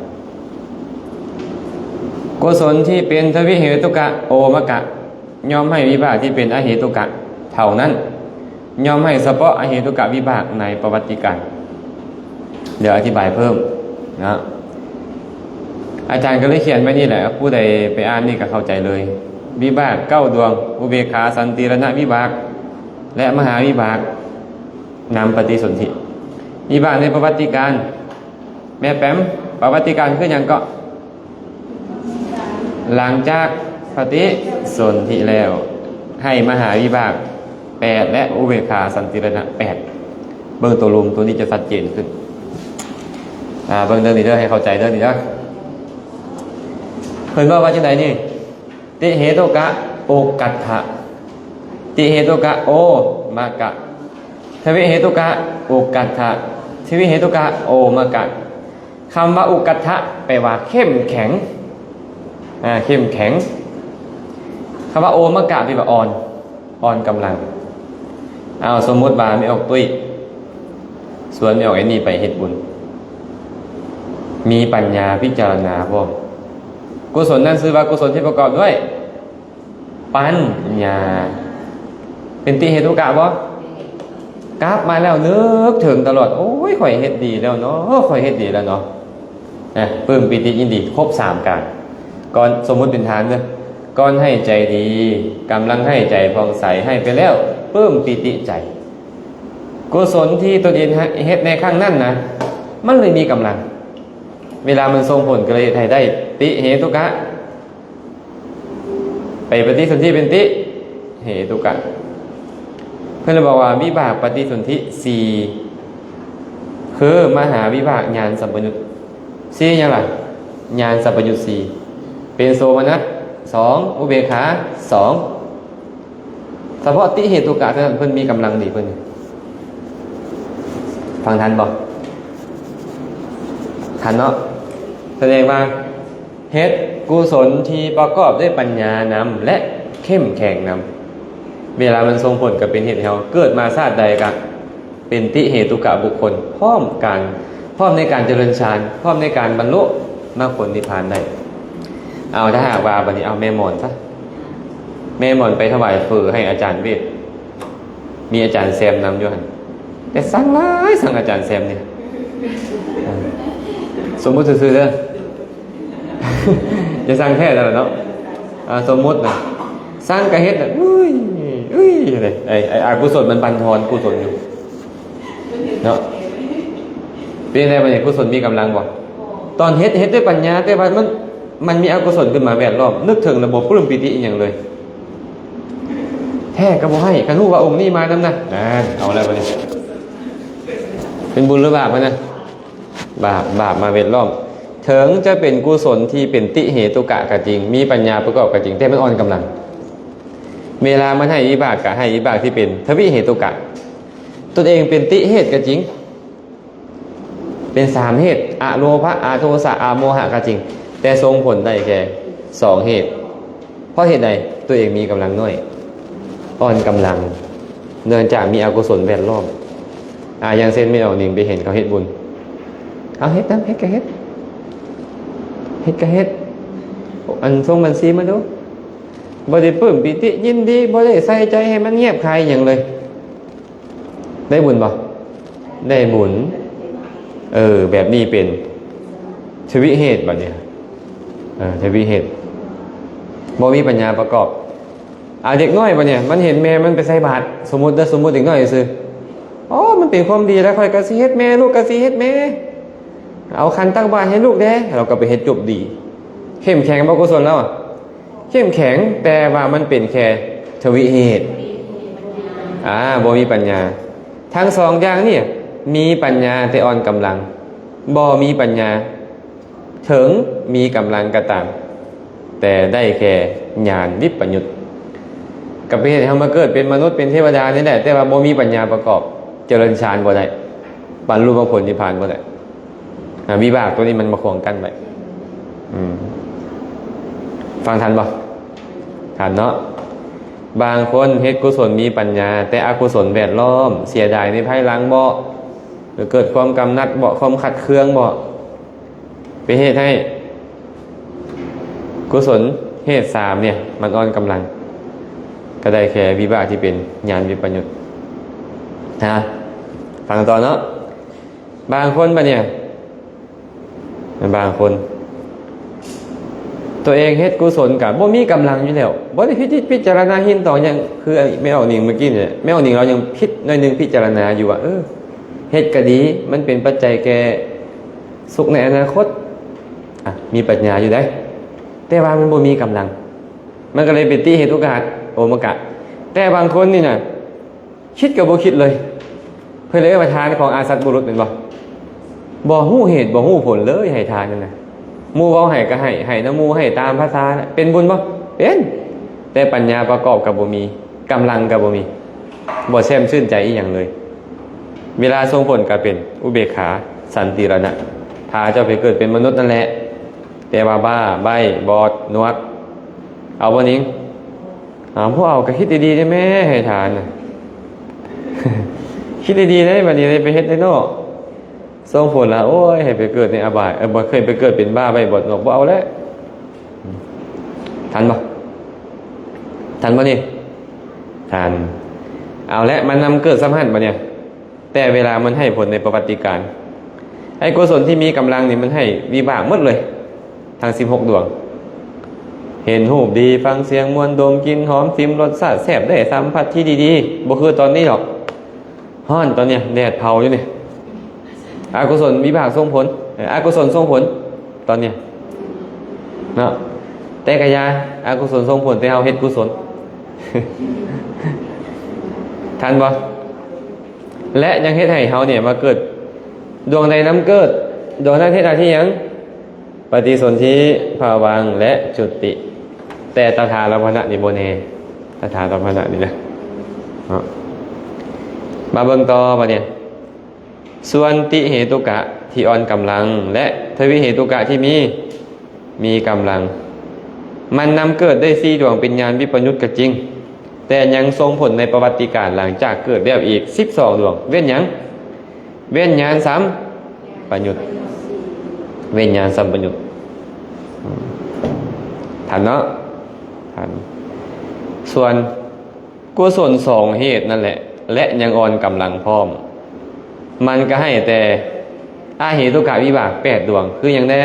ກຸສົນທີ່ເປັນທະວິເຫຕຸກະ ໂອມະກະ ຍ່ອມໃຫ້ວິບາກທີ່ເປັນອະເຫຕຸກະເທົ່ານັ້ນ. ຍ່ອມໃຫ້ສະເພາະອະເຫຕຸກະວິບາກໃນປະຫວັດຕິການ. ດຽວອະທິບາຍເພີ່ມນະ. ອາຈານກໍເລີຍຂຽນໄວ້ນີ້ແຫຼະ, ຜູ້ໃດໄປອ່ານນີ້ກໍເຂົ້າໃຈເລີຍ. ວິບາກເກົ້າດວງ, ອຸເບກຂາ, ສັນຕິລະນະວິບາກ ແລະ ມະຫາວິບາກ ນຳປະຕິສົນທິ. ວິບາກໃນປະຫວັດຕິການ. ແມ່ແປມ, ປະຫວັດຕິການຄືຫຍັງເກາະ? ຫຼັງຈາກປະຕິສົນທິແລ້ວ ໃຫ້ມະຫາວິບາກແປດ ແລະ ອຸເບກຂາສັນຕິລະນະແປດ. ເບິ່ງໂຕລວມໂຕນີ້ຈະຊັດເຈນຂຶ້ນ. ອາ ເບິ່ງເລື່ອງນີ້ເດີ, ໃຫ້ເຂົ້າໃຈເລື່ອງນີ້ເດີ. ເພິ່ນເວົ້າວ່າຈັ່ງໃດນີ້? ຕິເຫຕຸກະ ອຸກກັດຖະ, ຕິເຫຕຸກະ ໂອມະກະ, ທະວິເຫຕຸກະ ອຸກກັດຖະ, ທະວິເຫຕຸກະ ໂອມະກະ. ຄຳວ່າອຸກກັດຖະ ແປວ່າເຂັ້ມແຂງ, ອາ ເຂັ້ມແຂງ. ຄຳວ່າໂອມະກະ ແປວ່າອ່ອນ, ອ່ອນກຳລັງ. ເອົາ ສົມມຸດວ່າແມ່ອອກຕຸ້ຍຊວນແມ່ອອກແອນນີ້ໄປເຮັດບຸນ, ມີປັນຍາພິຈາລະນາພ້ອມ. ກຸສົນນັ້ນຊື່ວ່າກຸສົນທີ່ປະກອບດ້ວຍ ປັນຍາ ເປັນຕິເຫຕຸກະບໍ່? ກັບມາແລ້ວນຶກເຖິງຕະຫຼອດ, ໂອ້ຍ ຂ້ອຍເຮັດດີແລ້ວເນາະ, ຂ້ອຍເຮັດດີແລ້ວເນາະ. ນະ ປຶ້ມປີຕິຍິນດີ ຄົບສາມການ. ກ່ອນ ສົມມຸດເປັນທານເດີ, ກ່ອນໃຫ້ໃຈດີ, ກຳລັງໃຫ້ໃຈຜ່ອງໃສ, ໃຫ້ໄປແລ້ວປຶ້ມປີຕິໃຈ. ກຸສົນທີ່ຕົນເອງເຮັດໃນຄັ້ງນັ້ນນະ ມັນເລີຍມີກຳລັງ, ເວລາມັນສົ່ງຜົນກໍເລີຍເຮັດໃຫ້ໄດ້ຕິເຫຕຸກະ ໄປປະຕິສົນທິເປັນຕິເຫຕຸກະ. ເພິ່ນເລີຍບອກວ່າວິບາກປະຕິສົນທິສີ່ ຄືມະຫາວິບາກ ຍານສຳປະຍຸດສີ່. ຫຍັງລະ? ຍານສຳປະຍຸດສີ່ ເປັນໂສມະນັດສອງ ອຸເບກຂາສອງ. ສະເພາະຕິເຫຕຸກະເທົ່ານັ້ນ ເພິ່ນມີກຳລັງດີເພິ່ນ. ຟັງທັນບໍ່? ທັນເນາະ. ສະແດງວ່າ ເຮັດກຸສົນທີ່ປະກອບດ້ວຍປັນຍານຳ ແລະ ເຂັ້ມແຂງນຳ. ເວລາມັນສົ່ງຜົນກໍເປັນເຫດໃຫ້ເຮົາເກີດມາຊາດໃດກໍເປັນຕິເຫຕຸກະບຸກຄົນ ພ້ອມການ ພ້ອມໃນການຈະເລີນຊານ ພ້ອມໃນການບັນລຸມາກຜົນນິບພານໄດ້. ເອົາ ຖ້າຫາກວ່າບັດນີ້ເອົາແມ່ໝອນຊະ ແມ່ໝອນໄປຖວາຍເຝີໃຫ້ອາຈານເວດ ມີອາຈານແຊມນຳຢູ່ຫັ້ນ ແຕ່ສັ່ງຫຼາຍ ສັ່ງອາຈານແຊມນີ້ ສົມມຸດຊື່ໆເດີ ຢ່າສັ່ງແທ້ຊັ້ນລະເນາະ. ອ່າ ສົມມຸດນະ ສັ່ງກະເຮັດນະ ອຸ້ຍ ອຸ້ຍ ໄອ້ ໄອ້ອະກຸສົນມັນບັນທອນກຸສົນຢູ່ເນາະ. ເປັນໃດບັດນີ້ ກຸສົນມີກຳລັງບໍ່? ຕອນເຮັດ ເຮັດດ້ວຍປັນຍາ ແຕ່ວ່າມັນ ມັນມີອະກຸສົນຂຶ້ນມາແວດລ້ອມ ນຶກເຖິງລະບໍ່ປຶ້ມປີຕິອີ່ຫຍັງເລີຍ. ແທ້ກໍບໍ່ໃຫ້ ຄັນຮູ້ວ່າອົງນີ້ມານຳນະ ນັ້ນ ເອົາແລ້ວບັດນີ້ ເປັນບຸນຫຼືບາບຫັ້ນນະ? ບາບ ບາບມາແວດລ້ອມ. ເຖິງຈະເປັນກຸສົນທີ່ເປັນຕິເຫຕຸກະກໍຈິງ ມີປັນຍາປະກອບກໍຈິງ ແຕ່ມັນອ່ອນກຳລັງ. ເວລາມັນໃຫ້ວິບາກ ກໍໃຫ້ວິບາກທີ່ເປັນທະວິເຫຕຸກະ. ຕົນເອງເປັນຕິເຫດກໍຈິງ ເປັນສາມເຫດ ອະໂລພະ ອະໂທສະ ອະໂມຫະກໍຈິງ ແຕ່ສົ່ງຜົນໄດ້ແຄ່ສອງເຫດ. ເພາະເຫດໃດ? ຕົວເອງມີກຳລັງໜ້ອຍ ອ່ອນກຳລັງ ເນື່ອງຈາກມີອະກຸສົນແວດລ້ອມ. ອາ ຢ່າງເຊັ່ນ ແມ່ອອກນິງໄປເຫັນເຂົາເຮັດບຸນ ເອົາເຮັດນຳ ເຮັດກະເຮັດ ເຮັດກະເຮັດ ອັນ ສົ່ງບັນຊີມາດູ ບໍ່ໄດ້ປຶ້ມປີຕິຍິນດີ ບໍ່ໄດ້ໃສ່ໃຈໃຫ້ມັນງຽບຂາຍຫຍັງເລີຍ. ໄດ້ບຸນບໍ່? ໄດ້ບຸນ. ເອີ ແບບນີ້ເປັນທະວິເຫດບັດນີ້ ເອີ ທະວິເຫດ ບໍ່ມີປັນຍາປະກອບ. ອາ ເດັກນ້ອຍບັດນີ້ ມັນເຫັນແມ່ມັນໄປໃສ່ບາດ ສົມມຸດເດີ ສົມມຸດເດັກນ້ອຍຊື່ ໂອ້ ມັນເປັນຄວາມດີແລ້ວ ຂ້ອຍກໍຊິເຮັດແມ່ ລູກກໍຊິເຮັດແມ່ ເອົາຂັນຕັກບາດໃຫ້ລູກແດ່ ລາວກໍໄປເຮັດຈົບດີ ເຂັ້ມແຂງບໍ່? ກຸສົນລາວ ເຂັ້ມແຂງ ແຕ່ວ່າມັນເປັນແຄ່ທະວິເຫດ ອາ ບໍ່ມີປັນຍາ. ທັງສອງຢ່າງນີ້ ມີປັນຍາແຕ່ອ່ອນກຳລັງ ບໍ່ມີປັນຍາ ເຖິງມີກຳລັງກໍຕາມ ແຕ່ໄດ້ແຄ່ຍານວິປະຍຸດ ກໍໄປເຮັດໃຫ້ເຮົາມາເກີດເປັນມະນຸດ ເປັນເທວະດານີ້ແຫຼະ ແຕ່ວ່າບໍ່ມີປັນຍາປະກອບ ຈະເລີນຊານບໍ່ໄດ້ ບັນລຸມາກຜົນນິບພານບໍ່ໄດ້. ອາ ວິບາກຕົວນີ້ມັນມາຂວາງກັ້ນໄວ້. ອືມ ຟັງທັນບໍ່? ທັນເນາະ. ບາງຄົນເຮັດກຸສົນມີປັນຍາ ແຕ່ອະກຸສົນແວດລ້ອມ ເສຍດາຍໃນພາຍຫຼັງເບາະ ຫຼືເກີດຄວາມກຳໜັດເບາະ ຄວາມຂັດເຄືອງເບາະ ໄປເຮັດໃຫ້ກຸສົນເຫດສາມນີ້ມັນອ່ອນກຳລັງ ກໍໄດ້ແຄ່ວິບາກທີ່ເປັນຍານວິປະຍຸດ. ຮະ ຟັງຕໍ່ເນາະ. ບາງຄົນບັດນີ້ ບາງຄົນ ຕົວເອງເຮັດກຸສົນກໍບໍ່ມີກຳລັງຢູ່ແລ້ວ ບໍ່ໄດ້ພິຈິດພິຈາລະນາເຫັນຕອງຫຍັງ ຄືແມ່ອອກນິງເມື່ອກີ້ນີ້ ແມ່ອອກນິງລາວຍັງຜິດໜ້ອຍໜຶ່ງ ພິຈາລະນາຢູ່ວ່າ ເອີ ເຮັດກໍດີ ມັນເປັນປັດໄຈແກ່ສຸກໃນອະນາຄົດ ອະ ມີປັນຍາຢູ່ໃດ ແຕ່ວ່າມັນບໍ່ມີກຳລັງ ມັນກໍເລີຍເປັນຕິເຫຕຸກະ ໂອມະກະ. ແຕ່ບາງຄົນນີ້ນະ ຄິດກໍບໍ່ຄິດເລີຍ ເພິ່ນເອີ້ນວ່າທານຂອງອະສັດບຸລຸດແມ່ນບໍ່? ບໍ່ຮູ້ເຫດບໍ່ຮູ້ຜົນເລີຍ ໃຫ້ທານນັ້ນນະ ໝູ່ເວົ້າໃຫ້ກໍໃຫ້ ໃຫ້ນຳໝູ່ ໃຫ້ຕາມພາສານະ ເປັນບຸນບໍ່? ເປັນ ແຕ່ປັນຍາປະກອບກໍບໍ່ມີ ກຳລັງກໍບໍ່ມີ ບໍ່ແຊ່ມຊື່ນໃຈອີ່ຫຍັງເລີຍ. ເວລາສົ່ງຜົນກໍເປັນອຸເບກຂາ ສັນຕິລະນະ ພາເຈົ້າໄປເກີດເປັນມະນຸດນັ້ນແຫຼະ ແຕ່ວ່າບ້າ ໃບ້ ບອດ ໜວກ ເອົາບໍ່ນິງ? ອາ ບໍ່ເອົາກໍຄິດດີໆໄດ້ແມ້ ໃຫ້ທານນະ ຄິດດີໆໄດ້ ບັດນີ້ໄດ້ໄປເຮັດໄດ້ເນາະ ສົ່ງຜົນລະ ໂອ້ຍ ໃຫ້ໄປເກີດໃນອະບາຍ ເອີ ບໍ່ເຄີຍໄປເກີດເປັນບ້າ ໃບ້ ບອດ ໜວກ ບໍ່ເອົາແລ້ວ. ທັນບໍ່? ທັນບໍ່ນີ້? ທັນ. ເອົາແຫຼະ ມັນນຳເກີດສ່ຳຫັ້ນບັດນີ້ ແຕ່ເວລາມັນໃຫ້ຜົນໃນປະຫວັດຕິການ ໄອ້ກຸສົນທີ່ມີກຳລັງນີ້ ມັນໃຫ້ວິບາກໝົດເລີຍ ທັງສິບຫົກດວງ ເຫັນຮູບດີ ຟັງສຽງມ່ວນ ດົມກິ່ນຫອມ ຊິມລົດຊາດແຊບ ໄດ້ສຳຜັດທີ່ດີໆ ບໍ່ຄືຕອນນີ້ດອກ ຮ້ອນຕອນນີ້ ແດດເຜົາຢູ່ນີ້ ອະກຸສົນວິບາກສົ່ງຜົນ ເອີ ອະກຸສົນສົ່ງຜົນຕອນນີ້ເນາະ ແຕ່ກະຢ່າ ອະກຸສົນສົ່ງຜົນ ແຕ່ເຮົາເຮັດກຸສົນ ທັນບໍ່? ແລະ ຍັງເຮັດໃຫ້ເຮົານີ້ມາເກີດ ດວງໃດນຳເກີດ ດວງນັ້ນເຮັດໜ້າທີ່ຫຍັງ? ປະຕິສົນທິ ພະວັງ ແລະ ຈຸຕິ. ແຕ່ຕະຖາລຳພັນນະນີ້ບໍ່ແນ່ ຕະຖາລຳພັນນະນີ້ນະ ເນາະ. ມາເບິ່ງຕໍ່ບັດນີ້ ສ່ວນຕິເຫຕຸກະທີ່ອ່ອນກຳລັງ ແລະ ທະວິເຫຕຸກະທີ່ມີ ມີກຳລັງ. ມັນນຳເກີດໄດ້ສີ່ດວງເປັນຍານວິປະຍຸດກໍຈິງ, ແຕ່ຍັງສົ່ງຜົນໃນປະຫວັດຕິການຫຼັງຈາກເກີດແລ້ວອີກສິບສອງດວງ. ເວັ້ນຫຍັງ? ເວັ້ນຍານສຳປະຍຸດ. ເວັ້ນຍານສຳປະຍຸດ. ອືມ ທັນເນາະ? ທັນ. ສ່ວນ ກຸສົນສອງເຫດນັ້ນແຫຼະ ແລະ ຍັງອ່ອນກຳລັງພ້ອມ, ມັນກໍໃຫ້ແຕ່ອະເຫຕຸກະວິບາກແປດດວງ ຄືຫຍັງແດ່?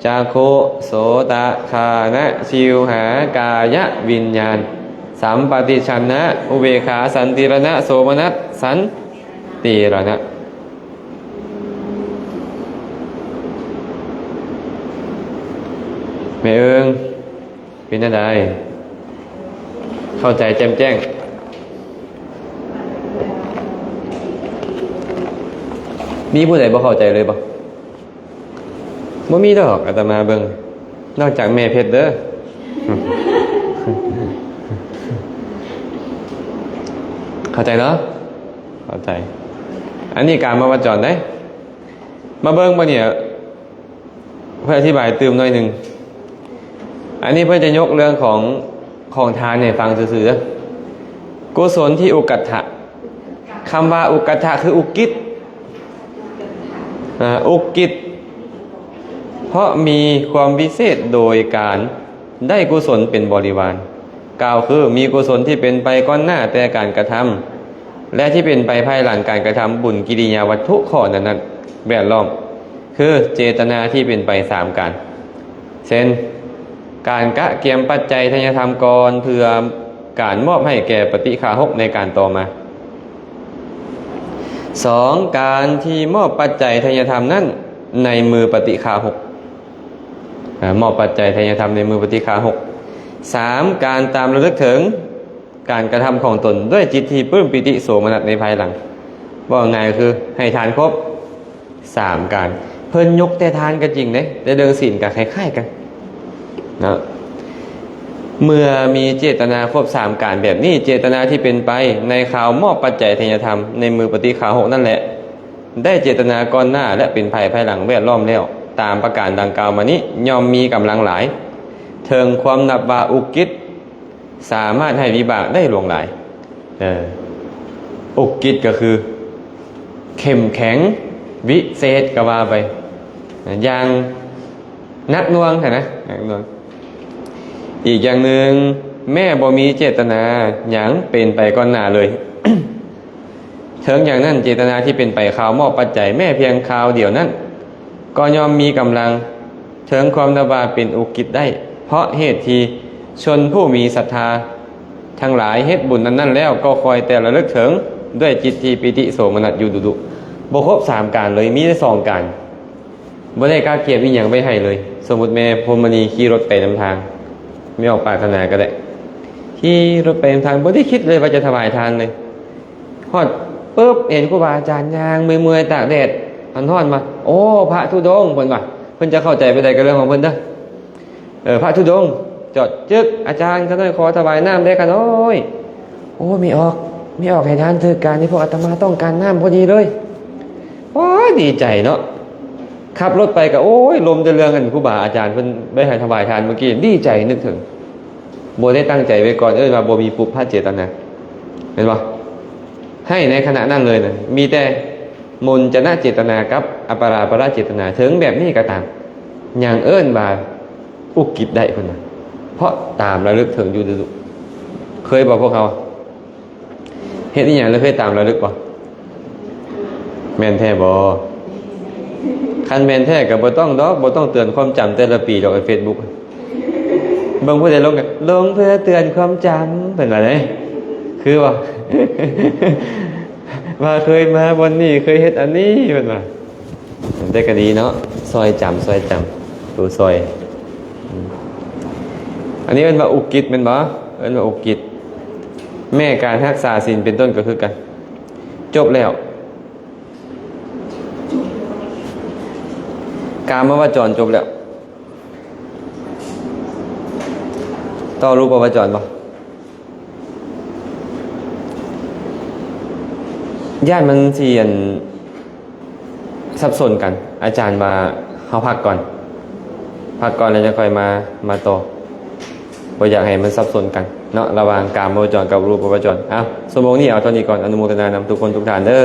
ຈັກຂຸ, ໂສຕະ, ຄານະ, ຊິວຫາ, ກາຍະ, ວິນຍານ, ສຳປະຕິສັນນະ, ອຸເບກຂາ, ສັນຕິລະນະ, ໂສມະນັດ, ສັນຕິລະນະ. ແມ່ເອີງ ເປັນຈັ່ງໃດ? ເຂົ້າໃຈແຈ່ມແຈ້ງ? ມີຜູ້ໃດບໍ່ເຂົ້າໃຈເລີຍບໍ່? ບໍ່ມີດອກ, ອາດຕະມາເບິ່ງ, ນອກຈາກແມ່ເພັດເດີ. ເຂົ້າໃຈເນາະ? ເຂົ້າໃຈ. ອັນນີ້ກາມະວະຈອນເດ້. ມາເບິ່ງບາດນີ້ ເພິ່ນອະທິບາຍຕື່ມໜ້ອຍໜຶ່ງ. ອັນນີ້ເພິ່ນຈະຍົກເລື່ອງຂອງ ຂອງທານໃຫ້ຟັງຊື່ໆ. ກຸສົນທີ່ອຸກກັດຖະ. ຄຳວ່າອຸກກັດຖະຄືອຸກິດ. ອາ ອຸກິດ ເພາະມີຄວາມວິເສດໂດຍການໄດ້ກຸສົນເປັນບໍລິວານ. ກ່າວຄື ມີກຸສົນທີ່ເປັນໄປກ່ອນໜ້າແຕ່ການກະທຳ ແລະ ທີ່ເປັນໄປພາຍຫຼັງການກະທຳບຸນກິລິຍາວັດຖຸຂໍ້ນັ້ນໆ ແວດລ້ອມ ຄືເຈຕະນາທີ່ເປັນໄປສາມການ ເຊັ່ນ ການກະກຽມປັດໄຈທະຍະທຳກ່ອນ ເພື່ອການມອບໃຫ້ແກ່ປະຕິຄາຫົກໃນການຕໍ່ມາ. ສອງ ການທີ່ມອບປັດໄຈທະຍະທຳນັ້ນໃນມືປະຕິຄາຫົກ. ອາ ມອບປັດໄຈທະຍະທຳໃນມືປະຕິຄາຫົກ. ສາມ ການຕາມລະລຶກເຖິງການກະທຳຂອງຕົນດ້ວຍຈິດທີ່ປຶ້ມປີຕິໂສມະນັດໃນພາຍຫຼັງ. ເວົ້າງ່າຍໆ ຄືໃຫ້ທານຄົບສາມການ. ເພິ່ນຍົກແຕ່ທານກໍຈິງເດ້, ແຕ່ເລື່ອງສິນກໍຄ້າຍໆກັນເນາະ. ເມື່ອມີເຈດຕະນາຄົບສາມການແບບນີ້, ເຈດຕະນາທີ່ເປັນໄປໃນຄາວມອບປັດໄຈທະຍະທຳໃນມືປະຕິຄາຫົກນັ້ນແຫຼະ ໄດ້ເຈດຕະນາກ່ອນໜ້າ ແລະ ເປັນໄປພາຍຫຼັງແວດລ້ອມແລ້ວ ຕາມປະການດັ່ງກ່າວມານີ້ ຍ່ອມມີກຳລັງຫຼາຍ ເຖິງຄວາມນັບວ່າອຸກກິດ ສາມາດໃຫ້ວິບາກໄດ້ຫຼວງຫຼາຍ. ເອີ ອຸກກິດກໍຄືເຂັ້ມແຂງ ວິເສດກໍວ່າໄປ ຢ່າງໜັກໜ່ວງຫັ້ນນະ ໜັກໜ່ວງ. ອີກຢ່າງໜຶ່ງ, ແມ້ບໍ່ມີເຈດຕະນາຫຍັງເປັນໄປກ່ອນໜ້າເລີຍ, ເຖິງຢ່າງນັ້ນ ເຈດຕະນາທີ່ເປັນໄປຄາວມອບປັດໄຈ ແມ້ພຽງຄາວດຽວນັ້ນ ກໍຍ່ອມມີກຳລັງ ເຖິງຄວາມນັບວ່າເປັນອຸກກິດໄດ້, ເພາະເຫດທີ່ຊົນຜູ້ມີສັດທາທັງຫຼາຍເຮັດບຸນນັ້ນໆແລ້ວ ກໍຄອຍແຕ່ລະລຶກເຖິງດ້ວຍຈິດທີ່ປີຕິໂສມະນັດຢູ່ດຸໆ. ບໍ່ຄົບສາມການເລີຍ, ມີແຕ່ສອງການ. ບໍ່ໄດ້ກະກຽມອີ່ຫຍັງໄວ້ໃຫ້ເລີຍ. ສົມມຸດແມ່ພົມມະນີຂີ່ລົດໄປນຳທາງ, ແມ່ອອກປາດຖະໜາກໍໄດ້ ຂີ່ລົດໄປນຳທາງ, ບໍ່ໄດ້ຄິດເລີຍວ່າຈະຖວາຍທານເລີຍ. ຮອດປຶບ ເຫັນຄູບາອາຈານຍ່າງເມື່ອຍໆ ຕາກແດດຮ້ອນໆ ມາ, ໂອ້ ພະທຸດົງ ເພິ່ນວ່າ. ເພິ່ນຈະເຂົ້າໃຈໄປໃດກໍເລື່ອງຂອງເພິ່ນເດີ. ເອີ ພະທຸດົງ ຈອດຈຶກ, ອາຈານ ຂ້ານ້ອຍຂໍຖວາຍນ້ຳແດ່ຂ້ານ້ອຍ. ໂອ້ ແມ່ອອກ, ແມ່ອອກໃຫ້ທານຖືກການນີ້, ພວກອາດຕະມາຕ້ອງການນ້ຳພໍດີເລີຍ. ໂອ້ຍ ດີໃຈເນາະ. ຂັບລົດໄປກໍ ໂອ້ຍ ລົມແຕ່ເລື່ອງອັນຄູບາອາຈານເພິ່ນໄດ້ໃຫ້ຖວາຍທານມື້ກີ້, ດີໃຈນຶກເຖິງ. ບໍ່ໄດ້ຕັ້ງໃຈໄວ້ກ່ອນ, ເອີ້ນວ່າບໍ່ມີປຸບພະເຈດຕະນາ, ແມ່ນບໍ່? ໃຫ້ໃນຂະນະນັ້ນເລີຍນະ, ມີແຕ່ມຸນຈະນະເຈດຕະນາກັບອະປະລາປະລະເຈດຕະນາ. ເຖິງແບບນີ້ກໍຕາມ, ຍັງເອີ້ນວ່າອຸກກິດໄດ້ເພິ່ນວ່າ, ເພາະຕາມລະລຶກເຖິງຢູ່ດຸໆ. ເຄີຍບໍ່ພວກເຮົາ? ເຮັດອີ່ຫຍັງແລ້ວເຄີຍຕາມລະລຶກບໍ່? ແມ່ນແທ້ບໍ່? ຄັນແມ່ນແທ້ກໍບໍ່ຕ້ອງດອກ, ບໍ່ຕ້ອງເຕືອນຄວາມຈຳແຕ່ລະປີດອກໃນເຟສບຸກ. ເບິ່ງຜູ້ໃດລົງ, ລົງເພື່ອເຕືອນຄວາມຈຳ ເພິ່ນວ່າເດ້. ຄືບໍ່? ວ່າເຄີຍມາບ່ອນນີ້, ເຄີຍເຮັດອັນນີ້ ເພິ່ນວ່າ. ແຕ່ກໍດີເນາະ, ຊ່ອຍຈຳ, ຊ່ອຍຈຳ, ໂຕຊ່ອຍ. ອືມ ອັນນີ້ເອີ້ນວ່າອຸກກິດແມ່ນບໍ່? ເອີ້ນວ່າອຸກກິດ. ແມ້ການຮັກສາສິນເປັນຕົ້ນກໍຄືກັນ. ຈົບແລ້ວ. ກາມະວະຈອນຈົບແລ້ວ. ຕໍ່ຮູບປະວະຈອນບໍ່? ຢ້ານມັນຊິ ອັນ ສັບສົນກັນ. ອາຈານວ່າເຮົາພັກກ່ອນ. ພັກກ່ອນແລ້ວຈະຄ່ອຍມາ ມາຕໍ່. ບໍ່ຢາກໃຫ້ມັນສັບສົນກັນເນາະ ລະຫວ່າງກາມະວະຈອນກັບຮູປະວະຈອນ. ເອົາ ຊົ່ວໂມງນີ້ເອົາເທົ່ານີ້ກ່ອນ. ອະນຸໂມທະນານຳທຸກຄົນທຸກທ່ານເດີ.